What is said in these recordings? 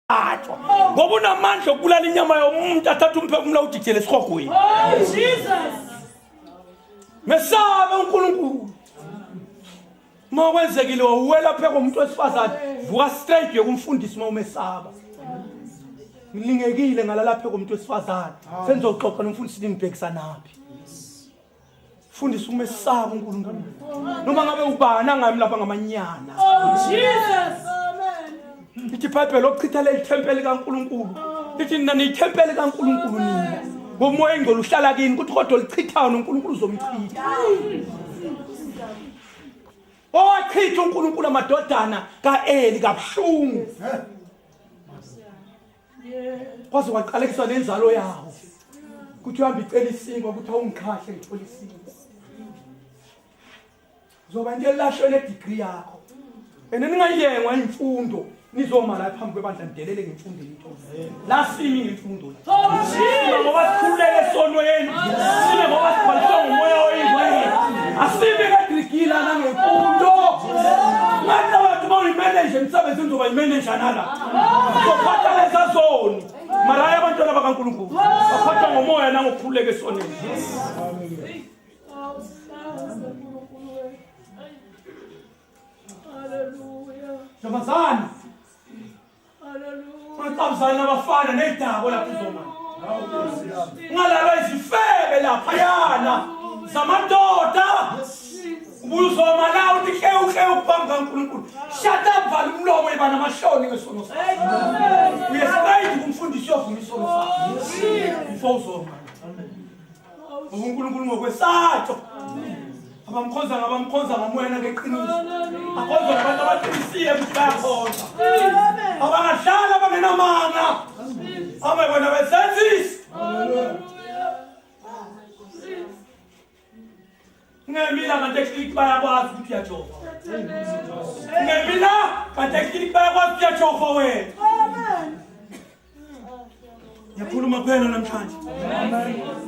Atshwa ngoba unamandla okubulala inyama yomuntu athathe umphefumulo awujijele esihogweni. Oh Jesus. Mesabe uNkulunkulu. Uma kwenzekile wawuwela phe komuntu wesifazane vuka straight uye kumfundisi uma umesaba. Ngilingekile ngalala phe komuntu wesifazane. Sengizoxoxa nomfundisi ningibhekisa naphi. Fundisa ukumesaba uNkulunkulu. Noma ngabe ubani angami lapha ngamanyana. Oh Jesus. Amen. Ithi iBhayibheli okuchitha leli thempeli kaNkulunkulu. Lithi nina niyithempeli kaNkulunkulu nina. Ngomoya engcwele uhlala kini kuthi kodwa olichithayo noNkulunkulu uzomchitha. Owachitha uNkulunkulu amadodana kaEli kabuhlungu. Kwaze kwaqalekiswa nenzalo yawo. Kuthi uhamba icela isinkwa ukuthi awungikhahle ngithola isinkwa. Zoba into elahlwe ne-degree yakho. And ningayengwa imfundo nizoma la phambi kwebandla nidelele ngemfundo eniyithole. La simi ngemfundo la. Sime ngoba sikhululeke esonweni. Sime ngoba sibhaliswe ngomoya oyingcwele. Asimi ngedegree lana ngemfundo. Ngathi abantu bawuyimeneja emsebenzini uzoba yimeneja nala. Uzophatha leza zoni. Mara hayi abantwana bakaNkulunkulu. Baphathwa ngomoya nangokukhululeka esonweni. Ntombazane. Ungaxabuzani nabafana nezidako lapho uzoma. Ungalalwa izifebe laphayana zamadoda. Ubuye uzoma la uthi hlewu hlewu phambi kaNkulunkulu. Shut up vala umlomo iba namahloni ngesono sakho. Uye straight kumfundisi uyovuma isono sakho. Before uzoma. Ngoba uNkulunkulu ngokwesatshwa. Abamkhonza ngabamkhonza ngomoya nangeqiniso. Akhonzwa ngabantu abaqinisile ukuthi bayakhonza. Abangahlali abangenamanga. Abe bona besenzisa. Ngemila kanti eklinikhi bayakwazi ukuthi uyajova. Ngemila kanti eklinikhi bayakwazi ukuthi uyajova wena. Ngiyakhuluma kuphela namhlanje.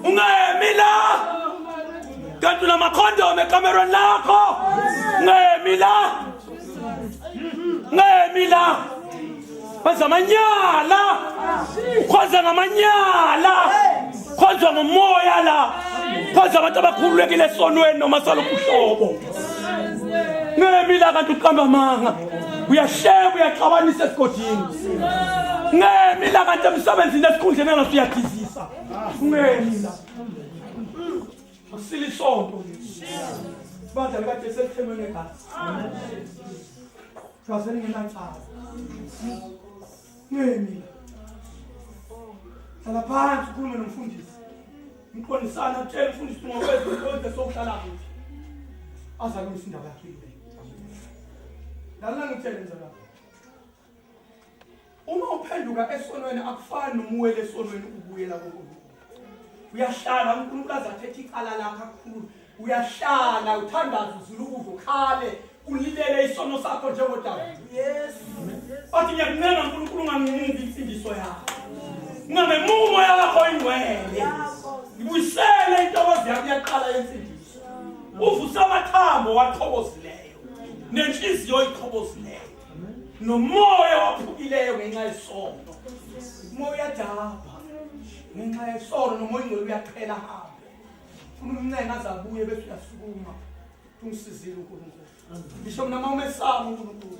Ungemi la. Kanti unamakhondomu ekamerweni lakho. Ungemi la. Ungemi la. Wenza amanyala. Ukhonza ngamanyala. Khonzwa ngomoya la. Khonza abantu abakhululekile esonweni noma salokhu uhlobo. Ngemi la kanti uqamba amanga. Uyahleba uyaxabanisa esigodini. Ngemi la kanti emsebenzini esikhundleni engathi uyadizisa. Ngemi la. Akusile isonto lesi. Ibandla likaJesu elithengwe ngegazi. Gazi elingenacala. Ngemi la. Hlala phansi ukhulume nomfundisi. Mqondisana utshele umfundisi ngokwezwe sokuhlala kuphi. Azalungisa indaba yakhe le. Lalela ngitshele mzalwane. Uma uphenduka esonweni akufani noma uwele esonweni ubuyela kuNkulunkulu. Uyahlala uNkulunkulu aze athethe icala lakho akukhulule. Uyahlala uthandaza uzula ukudla ukhale ulilele isono sakho njengoDavide. Yes. Bathi ngiyakuncenga uNkulunkulu ungangimuki insindiso yakho. Ungangemuki umoya wakho oyingcwele. Ngibuyisele intokozo yakho iyaqala yensindiso. Uvuse amathambo wachobozileyo nenhliziyo oyichobozileyo nomoya waphukileyo ngenxa yesono. Umoya uyadabha ngenxa yesono nomoya ingcwele uyaqhela hambe. Funa umncenga aze abuye bese uyasukuma. Ungisizile uNkulunkulu. Ngisho mina uma umesaba uNkulunkulu.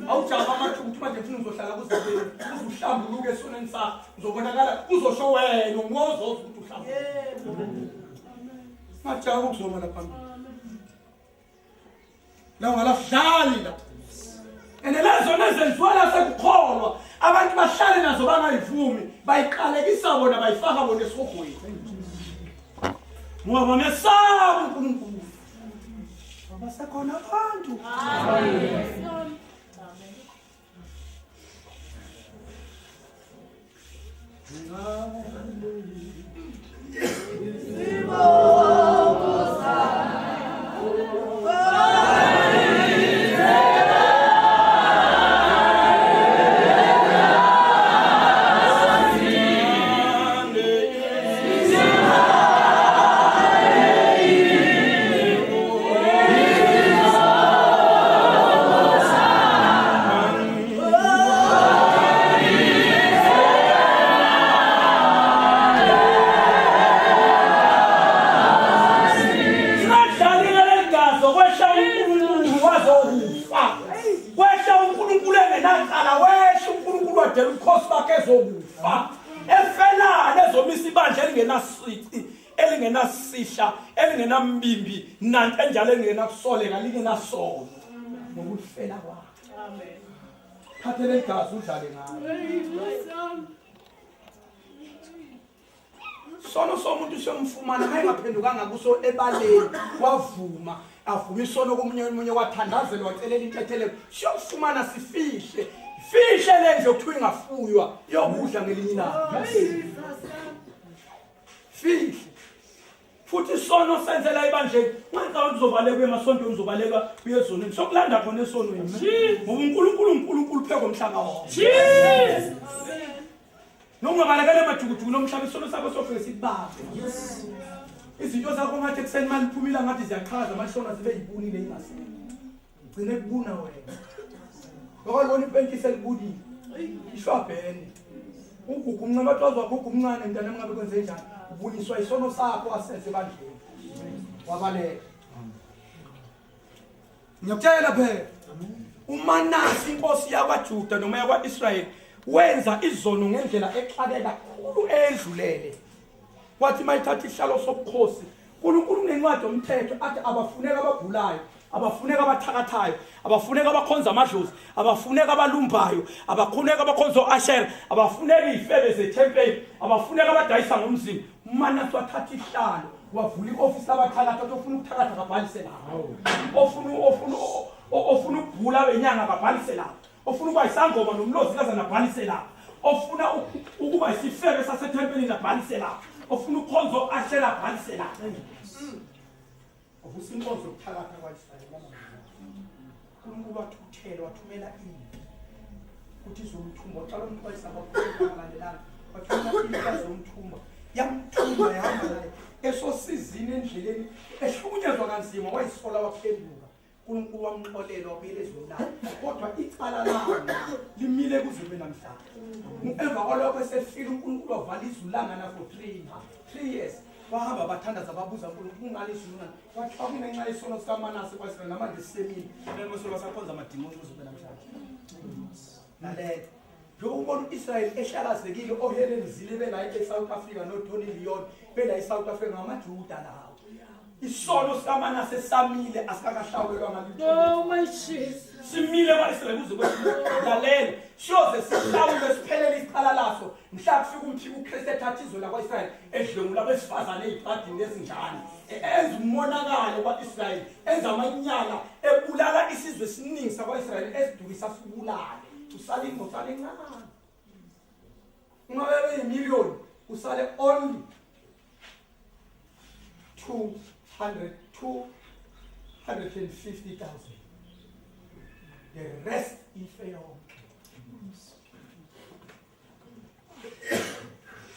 Awujama amathuba ukuthi manje ngifuna ngizohlala kuze uze uhlambuluke esonweni sakho. Uzobonakala uzosho wena ungozoza ukuthi uhlambuluke. Ngajaka ukuzoma lapha phambili. La ungalafdlali la. And lezo nezenziwa la sekukholwa abantu bahlale nazo bangayivumi bayiqalekisa bona bayifaka bona esihogweni. Ngoba mesaba uNkulunkulu. Basekhona abantu. Amen. erekhodela ubukhosi bakhe ezokufa efelana ezomisa ibandla elingenasici elingenasihla elingenambimbi nanto enjalo elingenakusoleka lingenasono ngokufela kwakhe. Amen. Thathe leli gazi udlale ngalo. Sono somuntu siyomfumana uma engaphendukanga kuso ebaleni wavuma avuma isono komunye omunye wathandazelwa wacelela intethelelo siyomfumana sifihle fihle le ndlu okuthiwa ingafuywa yokudla ngelinye ilanga fihle futhi isono senzela ebandleni ungacabangi ukuthi uzobaleka uye emasontweni uzobaleka uye ezonweni sokulanda khona esonweni ngoba uNkulunkulu uNkulunkulu phezu komhlaba wonke. Noma ungabalekela emajukujuku nomhlaba isono sakho sofike sikubambe. Izinto zakho ngathi ekuseni mali phumile ngathi ziyaqhaza mashona zibe yibunile ingasekho. Gcine kubuna wena. Ngoba ipentisi elibunile. Ishwabhene. Ugugu umncane bathi wazwa gugu umncane mntana ngabe kwenze njani? Ubuniswa isono sakho asenze ebandleni. Wabaleka. Ngiyakutshela phela. UManase inkosi yakwaJuda noma yakwa-Israyeli wenza izono ngendlela exake kakhulu edlulele. Kwathi mayithatha isihlalo sobukhosi, uNkulunkulu unencwadi yomthetho athi abafuneka abagulayo, abafuneka abathakathayo, abafuneka abakhonza amadlozi, abafuneka abalumbayo, abakhuneka abakhonza o-Ashera, abafuneka izifebe zethempeli, abafuneka abadayisa ngomzimba. UManase wathatha isihlalo wavula i-ofisi labathakathi athi ofuna ukuthakatha kabhalise lapho, ofuna ofuna ofuna ukubhula wenyanga kabhalise lapho, ofuna ukuba isangoma nomlozi kazana abhalise lapho, ofuna ukuba isifebe sasethempelini abhalise lapho, ofuna ukukhonza o-Ashera abhalise lapho. Wavusa inkonzo yokuthakatha kwa-Israyeli. uNkulunkulu wathukuthela wathumela impi ukuthi izomthumba. Waqala umxwayisa abalandelanga, wathumela impi yazomthumba, yamthumba yahamba naye esosizini endleleni ehlukunyezwa kanzima, wayisola waphenduka. uNkulunkulu wamxolela wabuyela ezweni lakhe, kodwa icala lami limile kuze kube namhlanje. Emva kwalokho esefile uNkulunkulu wavala izulu langana for 3 years. Bahamba bathandaza babuza uNkulunkulu kungani izulu lingani, kwathiwa kungenxa yesono sikaManase kwaIsrayeli namanje sisemile. Abantu basakhonza amadimoni kuze kube namhlanje. Lalela, njengoba ubona u-Israyeli ehlakazekile, oHelen Zille bela e-South Africa noTony Leon bela e-South Africa, ngamaJuda lawo. Isono sikaManase samile asikakahlawulelwa ngalutho. Oh my Jesus. Simile kwa-Israyeli kuze kube lalela, siyoze sihlawulwe siphelele isicala laso mhla kufika umphika uKristu ethatha izwe lakwa-Israyeli edlwengula abesifazane ey'tradini ezinjani, enza umonakalo kwa-Israyeli, enza amanyala, ebulala isizwe esiningi sakwa-Israyeli, esidukisa sibulale, usale ingosana encane. Uma bebeyimiliyoni usale only 200 250,000, the rest ife yonke.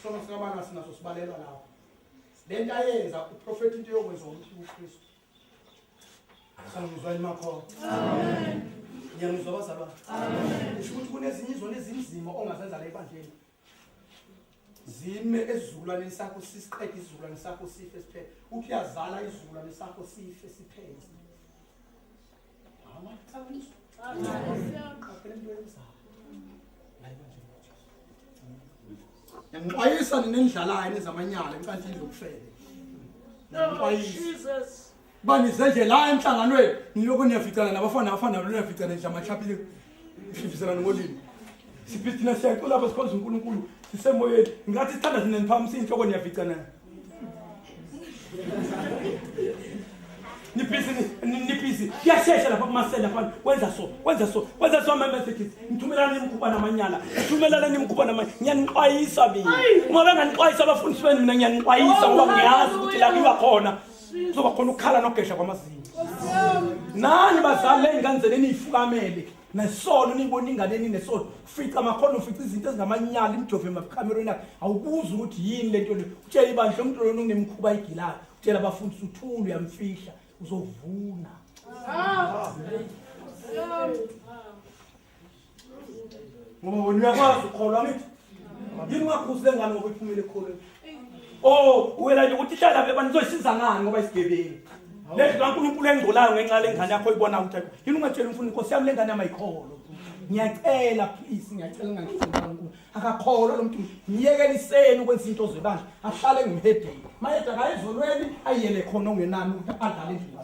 Sono sikaManase naso sibalelwa lapho. Le nto ayenza uprofethi into yokwenza umphika uKristu. Sangizwa imakho. Amen. Ngiyangizwa bazalwane. Amen. Kusho ukuthi kunezinye izono ezinzima ongazenza la ebandleni. Zime esizukulwaneni sakho sisiqede isizukulwane sakho sife siphele. Uthi uyazala isizukulwane sakho sife siphele. Amaqiniso. Amen. Qaphela into yenzayo. La ebandleni kaJesu. Ngiyanixwayisa nina enidlalayo nezamanyala enkantini lokufebe. Ngiyanixwayisa. Jesus. Uba nize nje la emhlanganweni nilokhu niyaficana nabafana abafana niyaficana nje amachaphile nififiselana ngolimi. Siphila thina siyacula lapha sikhonza uNkulunkulu sisemoyeni. Ngathi sithanda thina niphakamisa inhloko niyaficana. Nibhizi nibhizi kuyashesha lapha kumasela lapha wenza so wenza so wenza so ama messages nithumelana imikhuba namanyala nithumelana imikhuba namanyala. Ngiyanixwayisa mina, uma benganixwayisa abafundisi benu, mina ngiyanixwayisa ngoba ngiyazi ukuthi la kuyiwa khona kuzoba khona ukukhala nogedla kwamazinyo. Nani bazali, le ngane zenu niyifukamele nesono, niyibona ingane eninesono, ufica amakhono, ufica izinto ezingamanyala imijovo emakamerweni akhe, awubuzi ukuthi yini lento le. Utshela ibandla umuntu lona unemikhuba ayigilayo, utshela abafundisi, uthule uyamfihla, uzovuna. Ngoba wena uyakwazi ukukholwa ngithi yini ungakhuzi le ngane ngoba iphumile ekukholweni. Oh, wena nje ukuthi ihlala lapha abantu uzoyisiza ngani ngoba isigebengu. Le ndlu kaNkulunkulu engcolayo ngenxa lengane yakho ibona ukuthi yini ungatshela umfundi, Nkosi yami le ngane yami ayikholwa. Ngiyacela please, ngiyacela ngangifuna uNkulunkulu. Akakholwa lo muntu. Ngiyekeliseni ukwenza into zebandla. Ahlale ngimhedeni. Mayeda akayizolweni ayiyele khona ongenani ukuthi adlale endlini.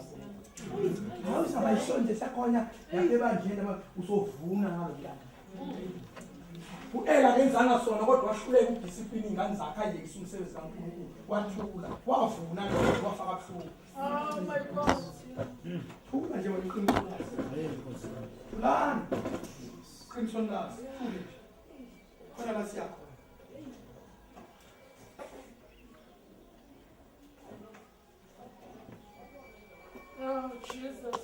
Hawu sabayisonje sakhona lapha ebandleni usovuna ngalo mntana. U-Ela akenzanga sona kodwa wahluleka ukudisiplina iy'ngane zakhe ayekisa umsebenzi kaNkulunkulu wathula wavuna lokho wafa kabuhlungu. Oh my God. Thula nje wena iqiniso lazi. Thulani. Iqiniso lazi. Thule nje. Khona la siyakhona. Oh Jesus.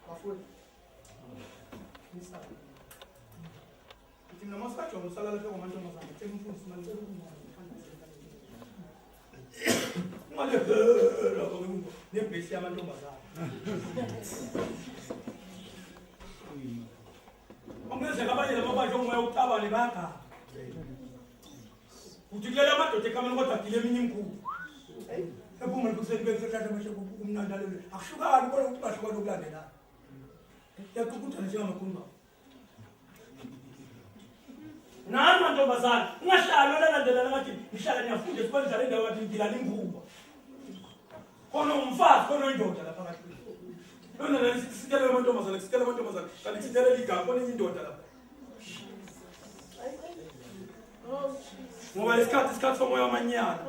Bafowethu. Nisaba. Ngithi mina mawusajonga usalala phezu kwamantombazane, tshela umfundisi manje ngicela ukunqoba ungalehela nebhesi yamantombazane. Okungenzeka abanye laba banjwe umoya wokucabane bayaganga. Uthi kulele amadoda ekameni kodwa agile eminye imikhuba. Ephuma ekuseni bekusehlahla amahle kumnandi alele. Akuhlukani kodwa ukuthi bahlukane okulandelayo. Yaqhuqhuthana njengamakhulu. Nani mantombazane, ungahlali wena landelana ngathi ngihlala niyafunda esikoleni nidlala indawo ngathi ngigilana imikhuba. Khona umfazi khona indoda lapha kahle. Lona leli amantombazane, kusithela amantombazane, kanti kusithela igama khona indoda lapha. Ngoba lesikhathi isikhathi somoya wamanyala.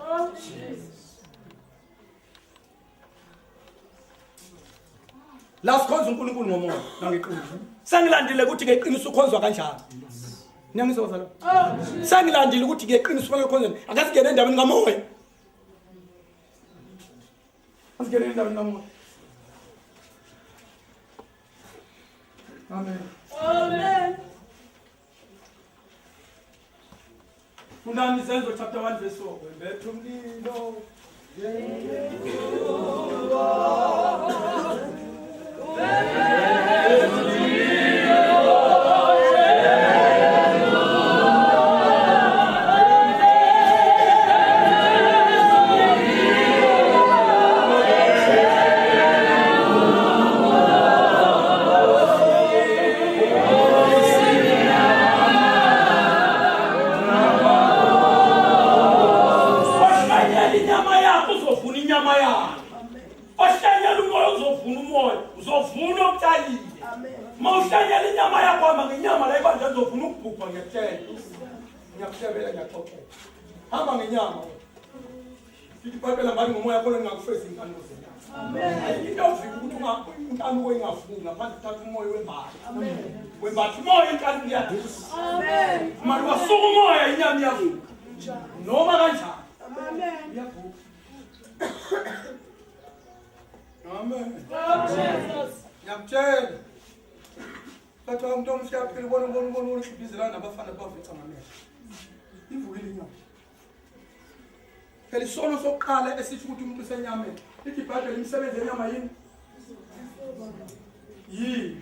La sikhonza uNkulunkulu ngomoya nangeqiniso. Sengilandile ukuthi ngeqiniso ukhonzwa kanjani. Niyangizwa bazalwane? Sengilandile ukuthi ngeqiniso kufanele ukhonzwe. Akasingene endabeni kamoya. Asigene endabeni kamoya. Amen. Amen. Fundani Izenzo chapter 1 verse 4. Wembethe umlilo. Ohlanyela inyama yakho uzovuna inyama yakho. Ohlanyela umoya uzovuna umoya, uzovuna okutshalile. Uma uhlanyela inyama yakho hamba ngenyama la ebandleni uzovuna ukubhubha ngiyakutshela. Ngiyakuhlebela ngiyaxoxela. Hamba ngenyama wena. Lithi iBhayibheli hambani ngomoya khona ningakufezi inkanuko zenyama. Amen. Into ovika ukuthi inkanuko ingavumi ngaphandle kuthatha umoya wembatha. Amen. Wembatha umoya inkanuko iyadusa. Amen. Manje wasuka umoya inyama iyavuka. Noma kanjani. Amen. Iyavuka. Amen. Oh Jesus. Ngiyakutshela. Bathi umuntu omusha uyaphila ubona ubona ubona uhlibhizelana nabafana bavica ngamehlo. Ivukile inyama. Phela isono sokuqala esisho ukuthi umuntu usenyameni. Lithi iBhayibheli imisebenzi yenyama yini? Yini?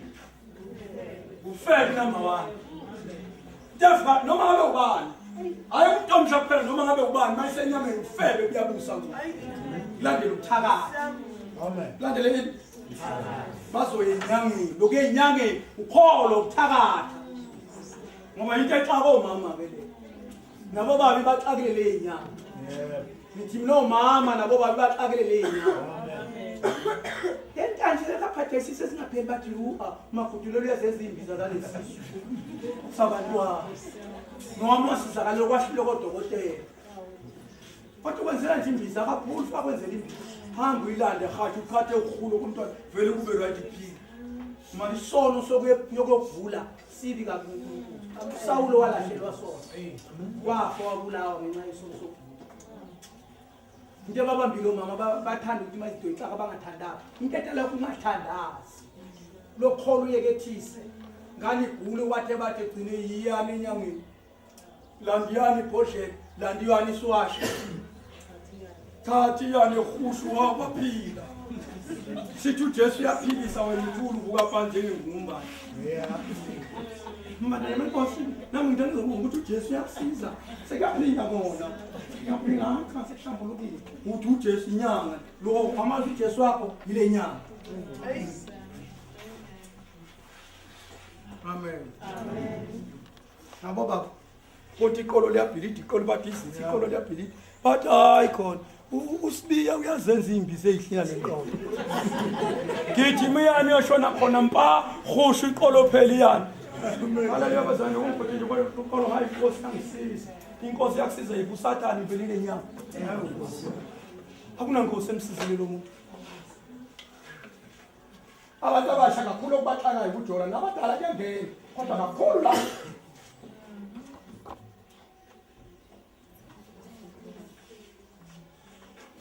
Ufebe number 1. Defa noma ngabe ubani. Hayi umuntu omsha kuphela noma ngabe ubani mayisenyameni ufebe kuyabusa kuye. Kulandela ubuthakathi. Amen. Kulandele ini? Bazoya enyangeni. Lokhu enyangeni ukholo ubuthakatha. Ngoba into exaka omama ke le. Nabo babi baxakile le inyama. Ngithi mina omama nabo babi baxakile le inyama. Lentanje lekaphathesi sesingapheli bathi uha magudulelo uyazenza imbiza zalesisu sabantwana. Noma wasizakala kwahlule kodokotela. Kodwa kwenzela nje imbiza kakhulu akwenzela imbiza. Hamba uyilande hathi uphathe ukhulu kumntwana vele kube right phila. Manje isono sokuyokuvula sibi kakhulu. uSawulo walahlelwa sona. Wafa wabulawa ngenxa yesono sokuvula. Into ababambile omama bathanda ukuthi mayizinto ixaka bangathandazi. Into etela ungathandazi. Lokholo uyekethise. Ngani igule wathe bathe gcine yiyani enyangeni. Landiyani ibhodlela, landiyani iswashi. Thathi yani hushu wabaphila. Sithi uJesu uyaphilisa wena uthula ubuka phansi njengengumbane. Yeah. Manje inkosi nami ngithanda ukuthi uJesu uyakusiza. Sekuyaphila kona. Kuyaphila cha sekuhlambulukile. Uthi uJesu inyanga. Lo amazwi uJesu wakho yile nyanga. Amen. Amen. Nabo baba kodwa iqolo liyabhilida iqolo bathi izithi iqolo liyabhilida bathi hayi khona usibiya uyazenza iy'mbiza ey'hlina leqolo gijima iyani yoshona khona mpa husha iqolo phela iyani haleluya bazalwane ungiphethe nje iqolo hayi inkosi yangisiza inkosi yakusiza yiphi usathane ivelile nyama akunankosi emsizile lo muntu Abantu abasha kakhulu okubaxakayo ukujola nabadala kuyangena kodwa kakhulu la.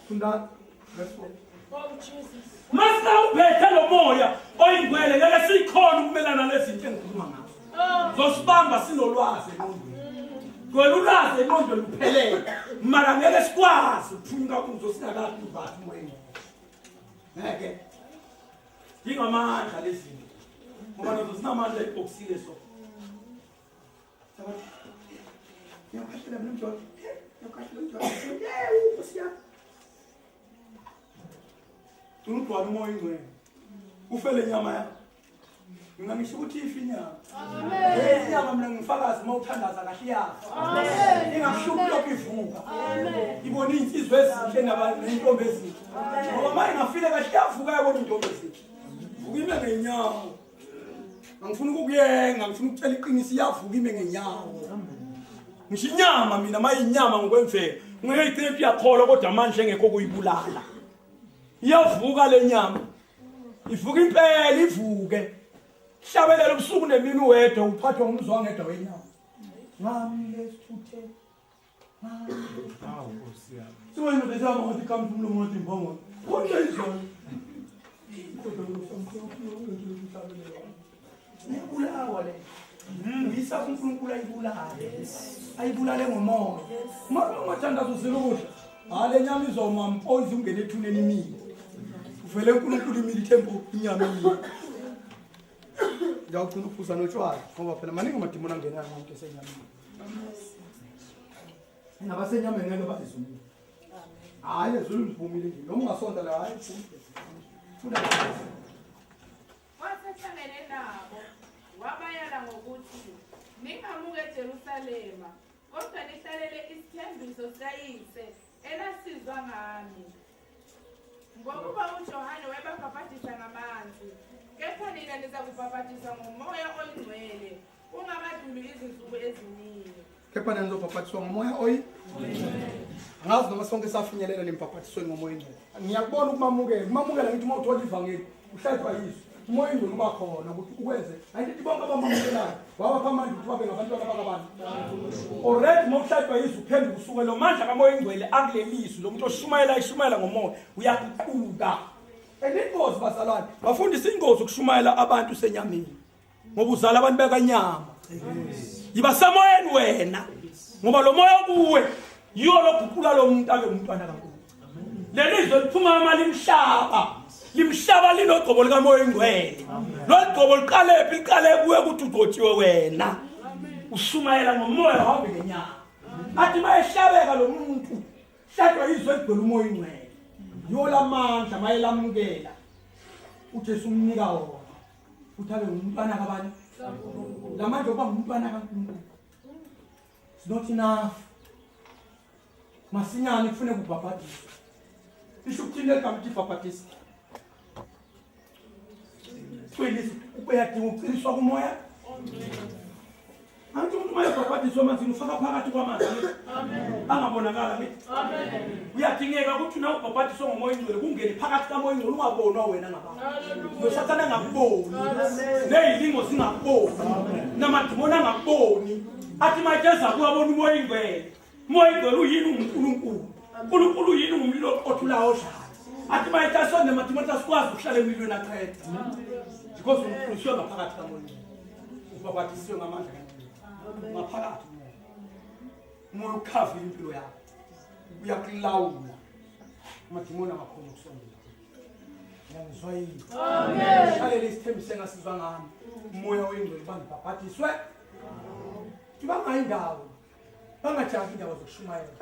Funda verse 4. Oh Jesus. Mase uphethe lo moya oyingcwele ngeke sikhona ukumelana nezinto engikhuluma ngazo. Oh. Zosibamba sinolwazi engqondweni. Gcwele ulwazi engqondweni uphelele. Mara ngeke sikwazi ukuphunyuka kuzo singakazi uvathi umoya. Ngeke. Ingamandla lezinto. Ngoba nazo zinamandla ibhokisile so. Ngiyakhahlela mina mjolo. Ngiyakhahlela mjolo. Yewu Nkosi yami. Ugcwala umoya ingcwele. Ufele inyama yakho. Mina ngisho ukuthi ifa inyama. Amen. Inyama mina ngifakazi uma uthandaza kahle iyafa. Amen. Ingakuhluphi lokhu ivuka. Amen. Ibona insizwa ezinhle nentombi ezinhle. Ngoba uma ingafile kahle iyavuka yabona intombi ezinhle. Vuka ime ngenyawo. Angifuni ukukuyenga, ngifuna ukutshela iqiniso iyavuka ime ngenyawo. Ngisho inyama mina mayinyama ngokwemvelo. Ngeke igcine iyakholwa kodwa amandla engekho kuyibulala. Iyavuka lenyama. Ivuka impela ivuke. Hlabelela ubusuku nemini uwedwa uphathwa ngumzwangedwa wenyama. Ngami lesithuthe. Hawu Nkosi yami. Siwena besama ngathi kamntu umlomo wathi imbongolo. Konke izolo. Ngiyabulawa le. Uyisa kuNkulunkulu ayibulale. Ayibulale ngomoya. Uma ungathandaza uzila ukudla. Hayi le nyama izoma mpozi ungene ethuneni imile. Uvele uNkulunkulu imile ithembu inyama imile. Ngiyawugcina ukuphuza notshwala ngoba phela maningi amadimoni angenayo umuntu esenyameni. Nabasenyameni ngeke baze ezulwini. Hayi ezulwini liphumile nje. Noma ungasonta la hayi funda. Wasehlangene nabo wabayala ngokuthi ningamuki eJerusalema kodwa nihlalele isithembiso sikayise enasizwa ngami. Ngokuba uJohane wayebabhabhadisa ngamanzi, kepha nina nizakubhabhadiswa ngomoya oyingcwele kungakadluli izinsuku eziningi. Kepha nina nizobhabhadiswa ngomoya oyi angazi noma sonke safinyelela lembhabhadisweni ngomoya oyingcwele. Ngiyakubona ukumamukela, ukumamukela ngithi uma uthola ivangeli uhlatshwa yizwi umoya oyingcwele uba khona ukuthi ukwenze. Angithi bonke abamamukelayo wabapha amandla ukuthi babe ngabantwana bakabani. Already uma uhlatshwa yizwi uphenduka usuke lo mandla kamoya oyingcwele akulelizwi lo muntu oshumayela eshumayela ngomoya uyaguquka. And ingozi bazalwane, bafundisa ingozi ukushumayela abantu senyameni. Ngoba uzala abantu bekanyama. Yiba semoyeni wena. Ngoba lo moya okuwe yiwo loguqula lo muntu abe umntwana kaNkulunkulu. Leli zwe liphuma amali limhlaba. Limhlaba linogcobo likamoya oyingcwele. Lolu gcobo liqale phi? Liqale kuwe ukuthi ugcotshiwe wena. Ushumayela ngomoya uhambe ngenyama. Athi mayehlabeka lo muntu hlatshwa izwe eligcwele umoya oyingcwele. Yiwo lamandla mayelamukela. uJesu umnika wona. Uthi abe ngumntwana kabani? Lamandla okuba ngumntwana kaNkulunkulu. It's not enough. Masinyane kufuneka ubhabhadiswe. Isho ukuthini legama ukuthi ibhabhadisa? Cwilisa, uyadinga ukuciliswa kumoya. Angithi umuntu uma ebhabhadiswa emanzini ufaka phakathi kwamanzi. Angabonakala ngithi. Uyadingeka ukuthi na ubhabhadiswe ngomoya oyingcwele kungene phakathi kamoya oyingcwele ungabonwa wena ngabantu. Nosathane angakuboni. Nezilingo zingakuboni. Namadimoni angakuboni. Athi mayiteza kuwabona umoya oyingcwele. Umoya oyingcwele uyini unguNkulunkulu. uNkulunkulu uyini ungumlilo oqothulayo odlayo. Athi mayitha sonde amadimoni asikwazi ukuhlala emlilweni aqeda. Because uqinisiwe ngaphakathi kamoya oyingcwele. Ubhabhadisiwe ngamandla kaNkulunkulu. Ngaphakathi umoya. Umoya ukhavile impilo yakho. Uyakulawula. Amadimoni angakhona ukusondela. Ngiyangizwa yini? Amen. Hlalele isithembiso engasizwa ngami. Umoya oyingcwele bangibhabhadiswe. Bangayi ndawo. Bangajahi indaba zokushumayela.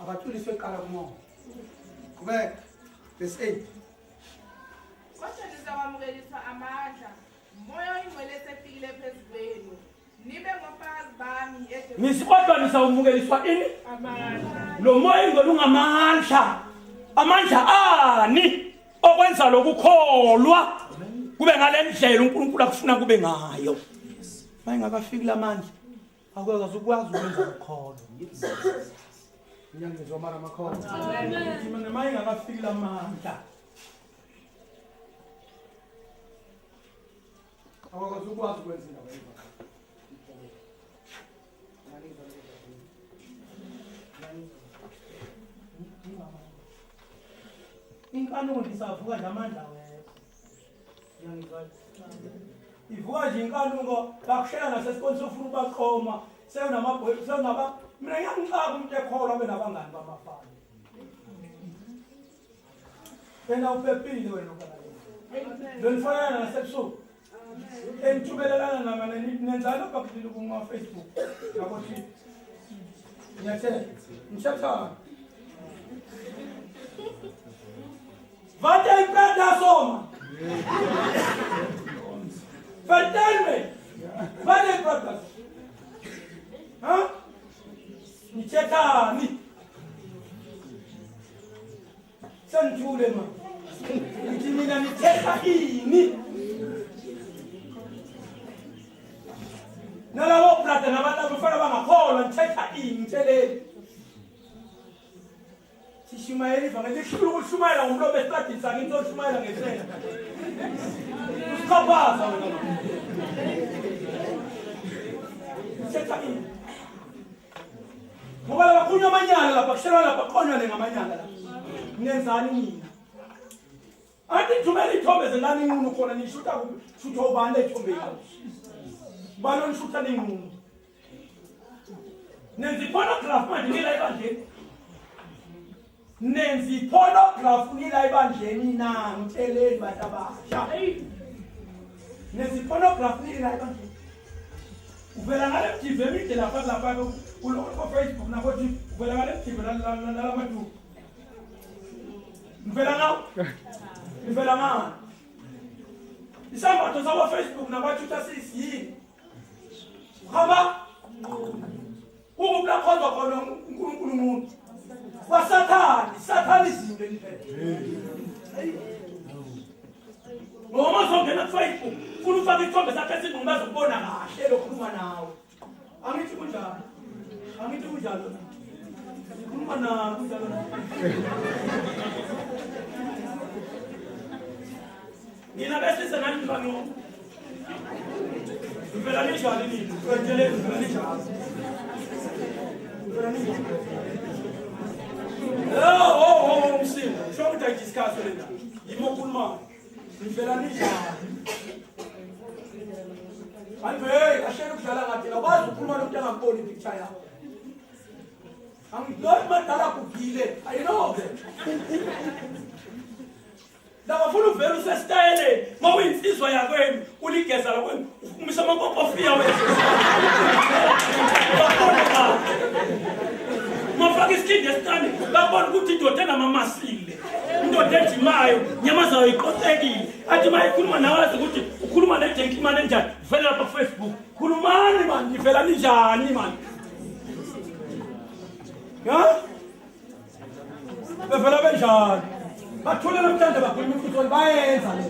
Abaculiswe kuqala kumoya. Qhubeka. Verse 8. Kodwa nizakwamukeliswa amandla, umoya oyingcwele esefikile. sefikile phezu kwenu. Nibe ngofakazi bami eJerusalema. Nisi kodwa nisawumukeliswa ini? Amandla. Lo moya ingcwele ungamandla. Amandla ani? Okwenza lokukholwa kube ngalendlela uNkulunkulu akufuna kube ngayo. Mayingakafiki lamandla akwazi ukwazi ukwenza ukukholwa. Ngiyangizwa mara makholwa. Amen. Mayingakafiki lamandla Awakwazi ukwazi ukwenza indaba yevangeli. Inkanuko ndisavuka nje amandla awekho. Ngiyangizwa. Ivuka nje inkanuko bakushela nasesikoleni sofuna ubaqoma sewunamabhoyi sewunaba mina ngiyangixaka umuntu ekholwa abe nabangani bamafana. Wena uphephile wena ukanaleni. Lonifonelana nasebusuku. Enithubelelana nama nenzani lapha kulile kuma Facebook nabo Twitter. Ngiyathela. Ngishathana. Vate iqeda soma. Vertel me. Vate iqeda. Ha? Nitshethani. Sengithule ma. Ngithi mina nithetha ini? Nalabo brother nabantu abafana bangakholwa nithetha ini ngitsheleni. Sishumayela ivangeli lihlula ukushumayela ngomlomo esitradini sakini soshumayela ngesela. Usichaphaza wena ma. Nithetha ini? Ngoba lapha kukhulunywa amanyala lapha kushelwa lapha kuqonywa le ngamanyala lapha. Nenzani nina? Anti thumela iy'thombe zelani inqunu khona nishutha kuphi? Shutha ubani le y'thombe yabo? Ubani onishutha ney'nqunu? Nenza i-pornography manje nila ebandleni. Nenza i-pornography nila ebandleni na ngitsheleni bantu abasha. Nenza i-pornography nila ebandleni. Uvela ngale mjive emide lapha lapha kuloko Facebook nakothi uvela ngale mjive nalamaduku. Ngivela ngawo. Ngivela ngawo. Isambatho sabo Facebook nabathutha sisiyini. Hamba. Ukuphi la khonzwa khona uNkulunkulu umuntu. Kwasathane, sathane izinto eliphela. Ngoba uma uzongena ku-Facebook, funa ufake isithombe sakho esingqondo bazokubona kahle lokhuluma nawe. Angithi kunjalo. Angithi kunjalo. Ngikhuluma nawe kunjalo. Nina besilisa nani mfano. Ngivela ninjani nina? Ngicela ngivela ninjani? Ngivela ninjani? Oh oh oh umsindo. Sho ukuthi ayidiscuss le ndaba. Yimo okhulumayo. Ngivela ninjani? Anti hey, kahleni ukudlala ngathi awukwazi ukukhuluma nomuntu angamboni ipicture yakho. Angilona madala gugile. I know that. Labafuna uvele usesitayeleni uma uyinsizwa yakwenu uligeza lakwenu umisa amakokofiya wena. Babone kahle. Mafaka isikhindi esincane babona ukuthi indoda enamamasile indoda ejimayo nyama zayo iqoqekile athi uma ikhuluma nawe azi ukuthi ukhuluma ne-gentleman enjani vele lapha kufacebook khulumani mani nivela ninjani mani ha Bevela benjalo. Bathule namhlanje bakhuluma iqiniso bayenza le.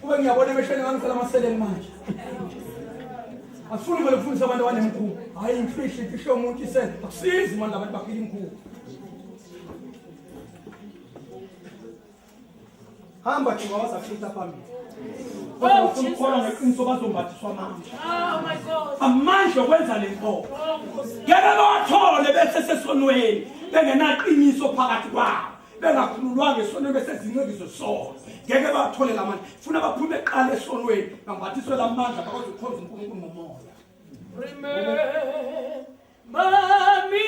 Kube ngiyabona emehlweni ngangisela amaseleni manje. Asifuni vele ukufundisa abantu abanemkhuba. Hayi imfihlo imfihlo yomuntu isele. Akusizi manje abantu baphila imkhuba. Hamba Jehova wazakushutha phambili. Oh, Ufuna ukukholwa Jesus. ngeqiniso bazombathiswa amandla. Oh my God. Amandla okwenza le nkolo. Oh, Nkosi. Ngeke bawathole bese sesonweni bengenaqiniso phakathi kwabo bengakhululwanga esonweni besezinceki zesono ngeke bawathole la mandla funa baphume kuqala esonweni bambathiswe la mandla bakwazi ukukhonza uNkulunkulu ngomoya. Remember me,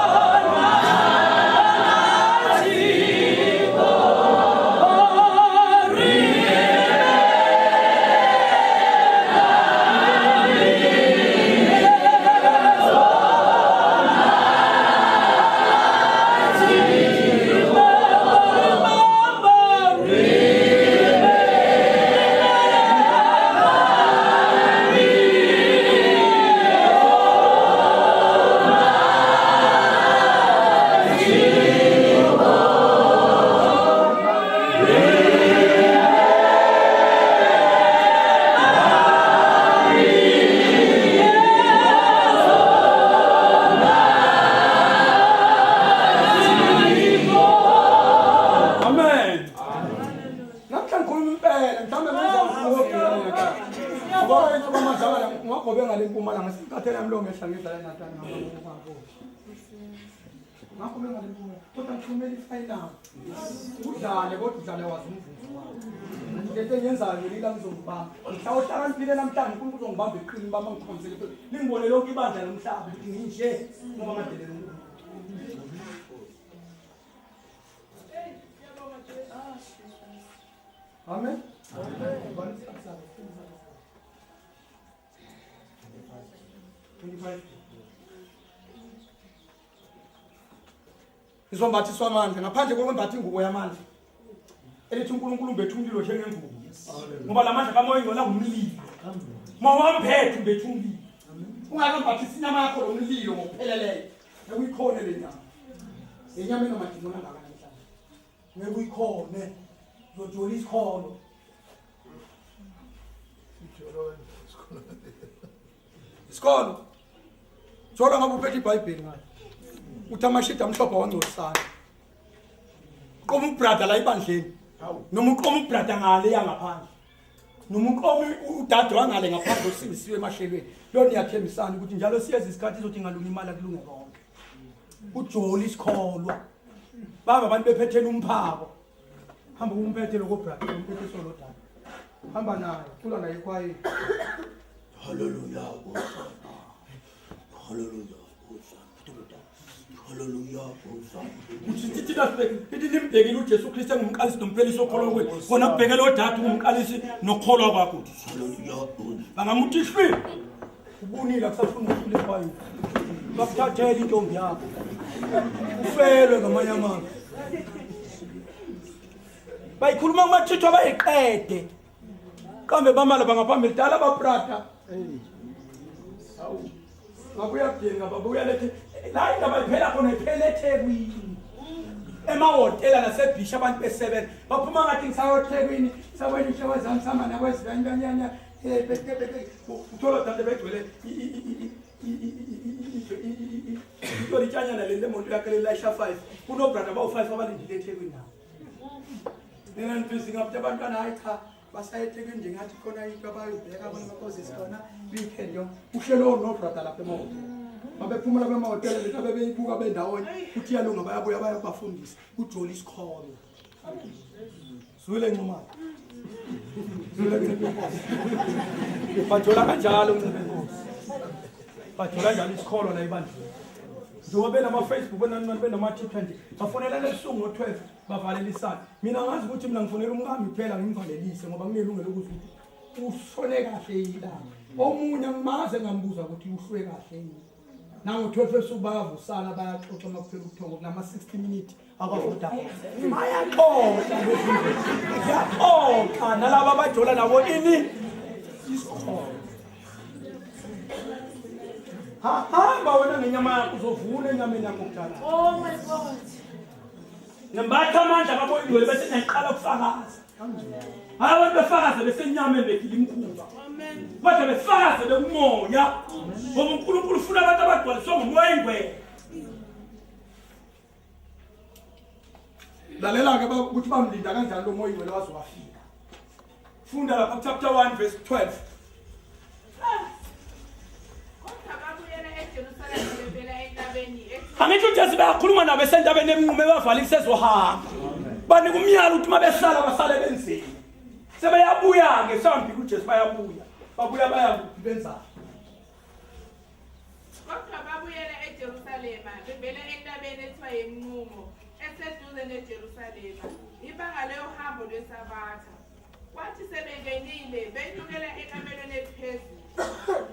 Almighty God. Remember me. Ngogobe ngale mpumalanga senkathela yami lo ngehla ngedlala natani ngabo. Ngakho bengale mpumalanga kodwa ngithumela ifinal. Udlale kodwa udlale wazi umvuzo wakho. Lento engiyenzayo lila ngizongibamba. Mhla ohlakaniphile namhlanje uNkulunkulu uzongibamba eqini bama ngikhonzele. Lingibone lonke ibandla lomhlaba ukuthi nginje ngoba ngadelela uNkulunkulu. Amen. Amen. 25. Ngizombathiswa amandla ngaphandle kokwembatha ingubo yamandla. Elithi uNkulunkulu umbethe umlilo njengengubo. Ngoba lamandla kamoya ingcwele angumlilo. Mawambethe umbethe umlilo. Ungakambathisi inyama yakho lo mlilo ngokupheleleyo. Ngeke le nyama. Le nyama inomadimoni angaka namhlanje. Ngeke uyikhone. Uzojola isikholo. Isikolo. Jola ngabe uphethe iBhayibheli ngayo. Uthi amashidi amhlophe wangcolisana. Qoma ubrother la ibandleni. Noma uqoma ubrother ngale yangaphandle. Noma uqoma udade wangale ngaphandle osindisiwe emahlelweni. Lo niyathembisana ukuthi njalo siyeza isikhathi izothi ngalunga imali akulunge konke. Ujoli isikholwa. Baba abantu bephethela umphako. Hamba umphethe lokho brother, umphethe solo dade. Hamba naye, cula naye ekhwayeni. Hallelujah. Hosanna. Hallelujah. Hosanna. Hallelujah. Hosanna. Uthi thina sibheke, ithi nimbhekile uJesu Kristu engumqalisi nomphelisi wokholwa kwethu. Kona kubhekele odade ungumqalisi nokholwa kwakho uthi. Hallelujah. Hosanna. Bangamuthi hlwi. Ubunile akusafuni ukucula ekhwayeni. Bakuthathela intombi yakho. Ufelwe ngamanye amazwi. Bayikhuluma kumathithu abayiqede. Kambe bamala bangaphambili dala baprata. Hawu. Babuya kudinga babuya lethi la indaba iphela khona iphela eThekwini. Emahhotela nasebhishi abantu besebenza baphuma ngathi ngisayoThekwini sabona inhlobo zami sihamba nakwezibanyanya uthola dade begcwele ithola itshanyana leli lemoto yakhe lelayisha 5 kunobrada bawu-5 abalindile eThekwini nabo. Nina nibhizi ngabuthi abantwana hayi cha basaye eThekwini nje ngathi khona into abayibheka abantu bakozisi khona weekend yonke uhlelo onobrada lapha emahhotela babephumula kwemahhotela lento abebeyibuka bendawonye uthi iyalunga bayabuya bayabafundisa ujoli isikholo zwile ncumane zwile ncebenkosi bajola kanjalo ncebenkosi bajola njalo isikholo la ebandleni njengoba benama-facebook benanani benama-twitter nje bafonelana ebusuku ngo-12 bavalelisana mina ngazi ukuthi mina ngifonela umkami kuphela ngimvalelise ngoba nginelungelo ukuthi ushone kahle yilanga omunye ngimaze ngambuza ukuthi uhlwe kahle yini nango-12 ebusuku bayavusana bayaxoxa uma kuphela ubuthongo kunama-60 minute akwavuda bayaxoxa ziyaxoxa nalaba abajola nabo ini isikholo hamba wena ngenyama yakho uzovuna enyameni yakho kudala Oh my God. Ngembatha amandla kamoya bese niyaqala ukufakaza. Hayi abantu befakaze besenyameni begila imikhuba. Kodwa befakaze bekumoya. Ngoba uNkulunkulu ufuna abantu abagcwaliswe ngomoya ingwele. Lalela ke ukuthi bamlinda kanjani lo moya ingwele waze wafika. Funda lapha chapter 1 verse 12. Kodwa babuyela eJerusalema bevela entabeni ethi Angithi uJesu bayakhuluma nabo esentabeni emnqume bavalile sezohamba. Banika umyalo ukuthi uma behlala basale benzeni. Sebeyabuya ke sambika uJesu bayabuya. Babuya baya kuphi benzani? Kodwa babuyela eJerusalema bevela entabeni ethiwa yemnqumo eseduze neJerusalema, ibanga leyohambo lweSabatha. Kwathi sebengenile benyukela ekamelweni eliphezulu,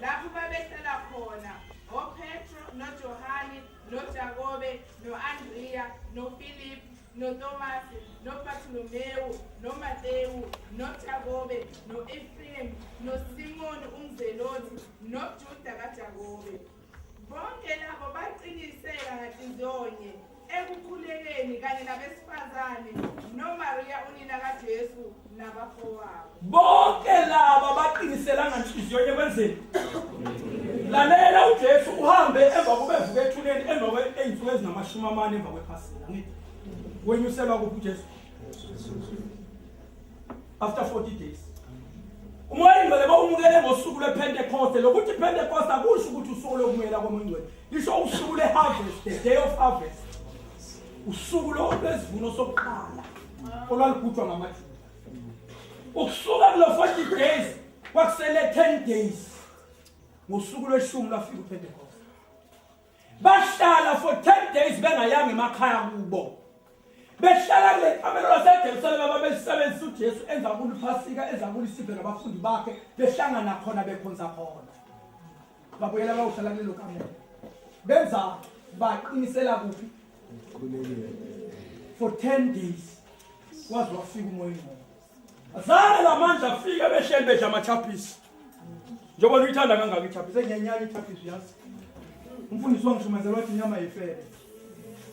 lapho babehlala khona oPetro noJohane noJakobe no-Andriya noFilipu noTomasi noBartolomewu noMatewu noJakobe no-Efremu noSimoni umZelothi noJuda kaJakobe. Bonke labo baqiniseka nganhliziyonye ekukhulekeni kanye nabesifazane noMariya unina kaJesu nabafowabo. Bonke laba baqinisela nganhliziyonye kwenzeni? Lalela uJesu uhambe emva kokuba evuka ethuneni emva kwey'nsuku ezingamashumi amane emva kwephasika. Ngithi wenyuselwa kuphi uJesu? After 40 days. Umoya ingcwele bawumukele ngosuku iPentecost akusho ukuthi usuku lokubuyela komoya ongcwele. Lisho usuku le-harvest, the day of harvest. Usuku lwesivuno sokuqala olwalugujwa ngamaJuda. Ukusuka kulo 40 days kwakusele 10 days. Ngosuku lweshumi lwafika uPentecost. Bahlala for 10 days bengayanga emakhaya kubo. Behlala kule kamelo laseJerusalema babelisebenzisa uJesu enza kuliphasika enza kulisidlo nabafundi bakhe behlangana khona bekhonza khona. Babuyela bayohlala kulelo kamelo. Benza baqinisela kuphi? For 10 days. Waze wafika umoya ongcwele. Azange la mandla afike behleli bedla amachaphisi. Njengoba uyithanda kangaka ichaphisi, enyenyana ichaphisi uyazi. Umfundisi wangishumayela wathi inyama yifele.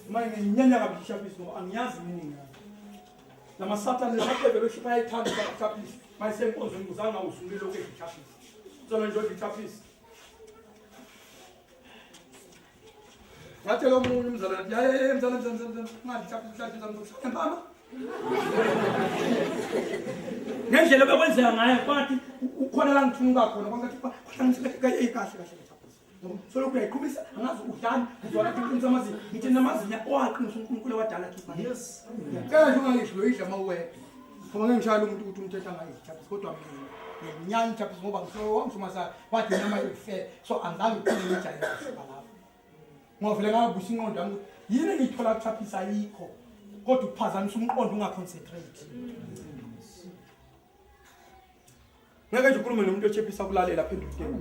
Manje nginyanya kabi ichaphisi ngoba angiyazi meaning yayo. Lama sathane lesaqebhe besho bayayithanda ichaphisi. Mayisenkonzweni kuzange awuzule lokhu ichaphisi. Uzona nje ichaphisi. Ngatshela omunye umzalwane ngathi yaye yaye mzalwane mzalwane mzalwane ungadli ichapisi mhlawumbe mzalwane mzalwane ngempama. Ngendlela obekwenzeka ngayo kwathi ukhona la ngithunuka khona kwangathi kwahlanganisa kahle kahle kahle ichapisi. Solokhu uyayiqhubisa angazi udlani uzwala ukuthi uqinisa amazinyo ngithi namazinyo owaqinisa uNkulunkulu wadala khipha. Yes. Ngiyacela nje ungayidli uyidla uma uwedwa. Ngoba ngeke ngishayele umuntu ukuthi umthetho angayidli ichapisi kodwa mina ngiyayinyanya ichapisi ngoba ngisho wangishumayela wathi inyama ife so angizange ngiphinde ngijayele kusuka lapho. Ngoba vele ngabusa ingqondo yami ukuthi yini engiyithola kuchaphisa ayikho kodwa ukuphazamisa umqondo ungaconcentrate. Ngeke nje ukhulume nomuntu ochephisa kulalela phendula utena.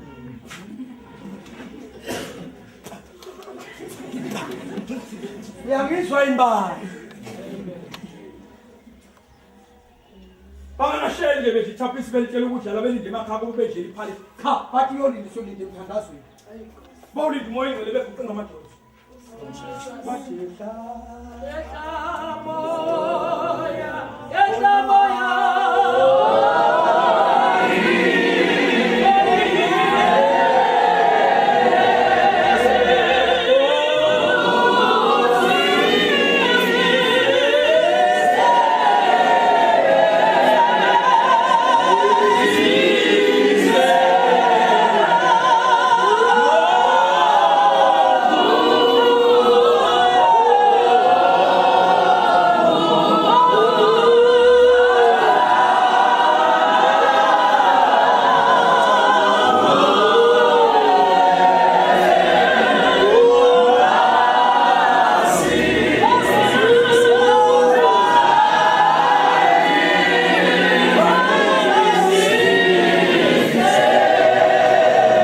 Uyangizwa imbali. Bangasheli nje bedla ithaphisi belitshela ukudlala belinde emakhaya kubo bedlela iphali. Cha, bathi uyolinda usolinda emthandazweni. Bawulinda umoya ingcwele beguqe ngamadolo. Bathi yehla. Yehla moya, yehla moya.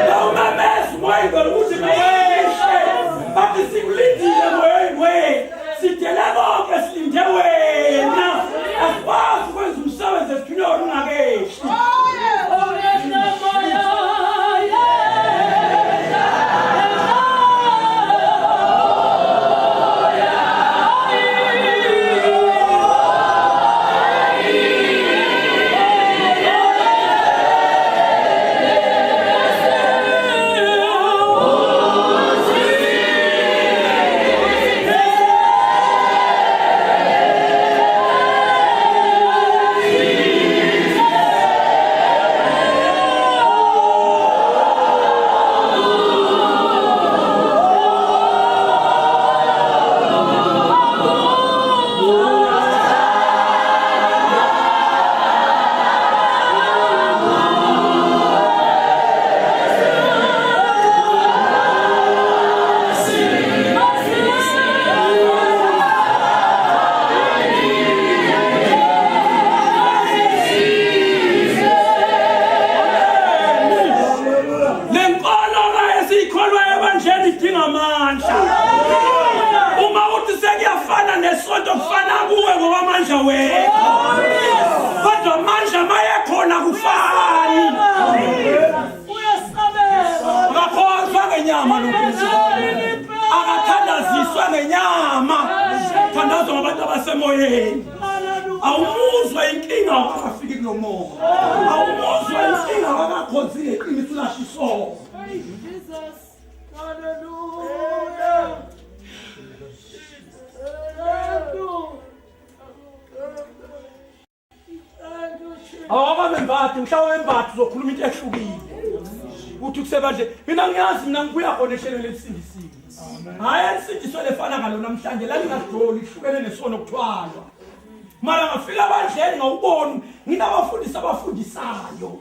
Bawumemeza umoya ingcwele ukuthi mawehle. Bathi sikulindile moya ingcwele. Sidele konke silinde wena. Asikwazi ukwenza umsebenzi esithunywe wona ungakehli. Oh, yehla moya, yehla, yehla Le nkolo ka esiyikholwayo ebandleni idinga amandla. Uma uthi sekuyafana nesonto kufana kuwe ngokwamandla wekho. Kodwa amandla mayekhona kufani. Uyasabela. Akakhonzwa ngenyama lo Nkulunkulu. Akathandaziswa ngenyama. Thandazwa ngabantu abasemoyeni. Awumuzwa inkinga akafiki kulo moya. Awumuzwa inkinga akakhonzi ngeqiniso ulasho isono. Hey, Jesus. Hallelujah. Thank you. Thank you, Jesus. Awabamembathi mhlawumbe embathi uzokhuluma into ehlukile. Uthi kusebandle mina ngiyazi mina ngibuya khona ehlelweni elisindisiwe. Hhayi elisindiswe lefana ngalo namhlanje lalingadoli ihlukene nesono kuthwalwa. Mara ngafika abandleni ngawubona nginabafundisi abafundisayo.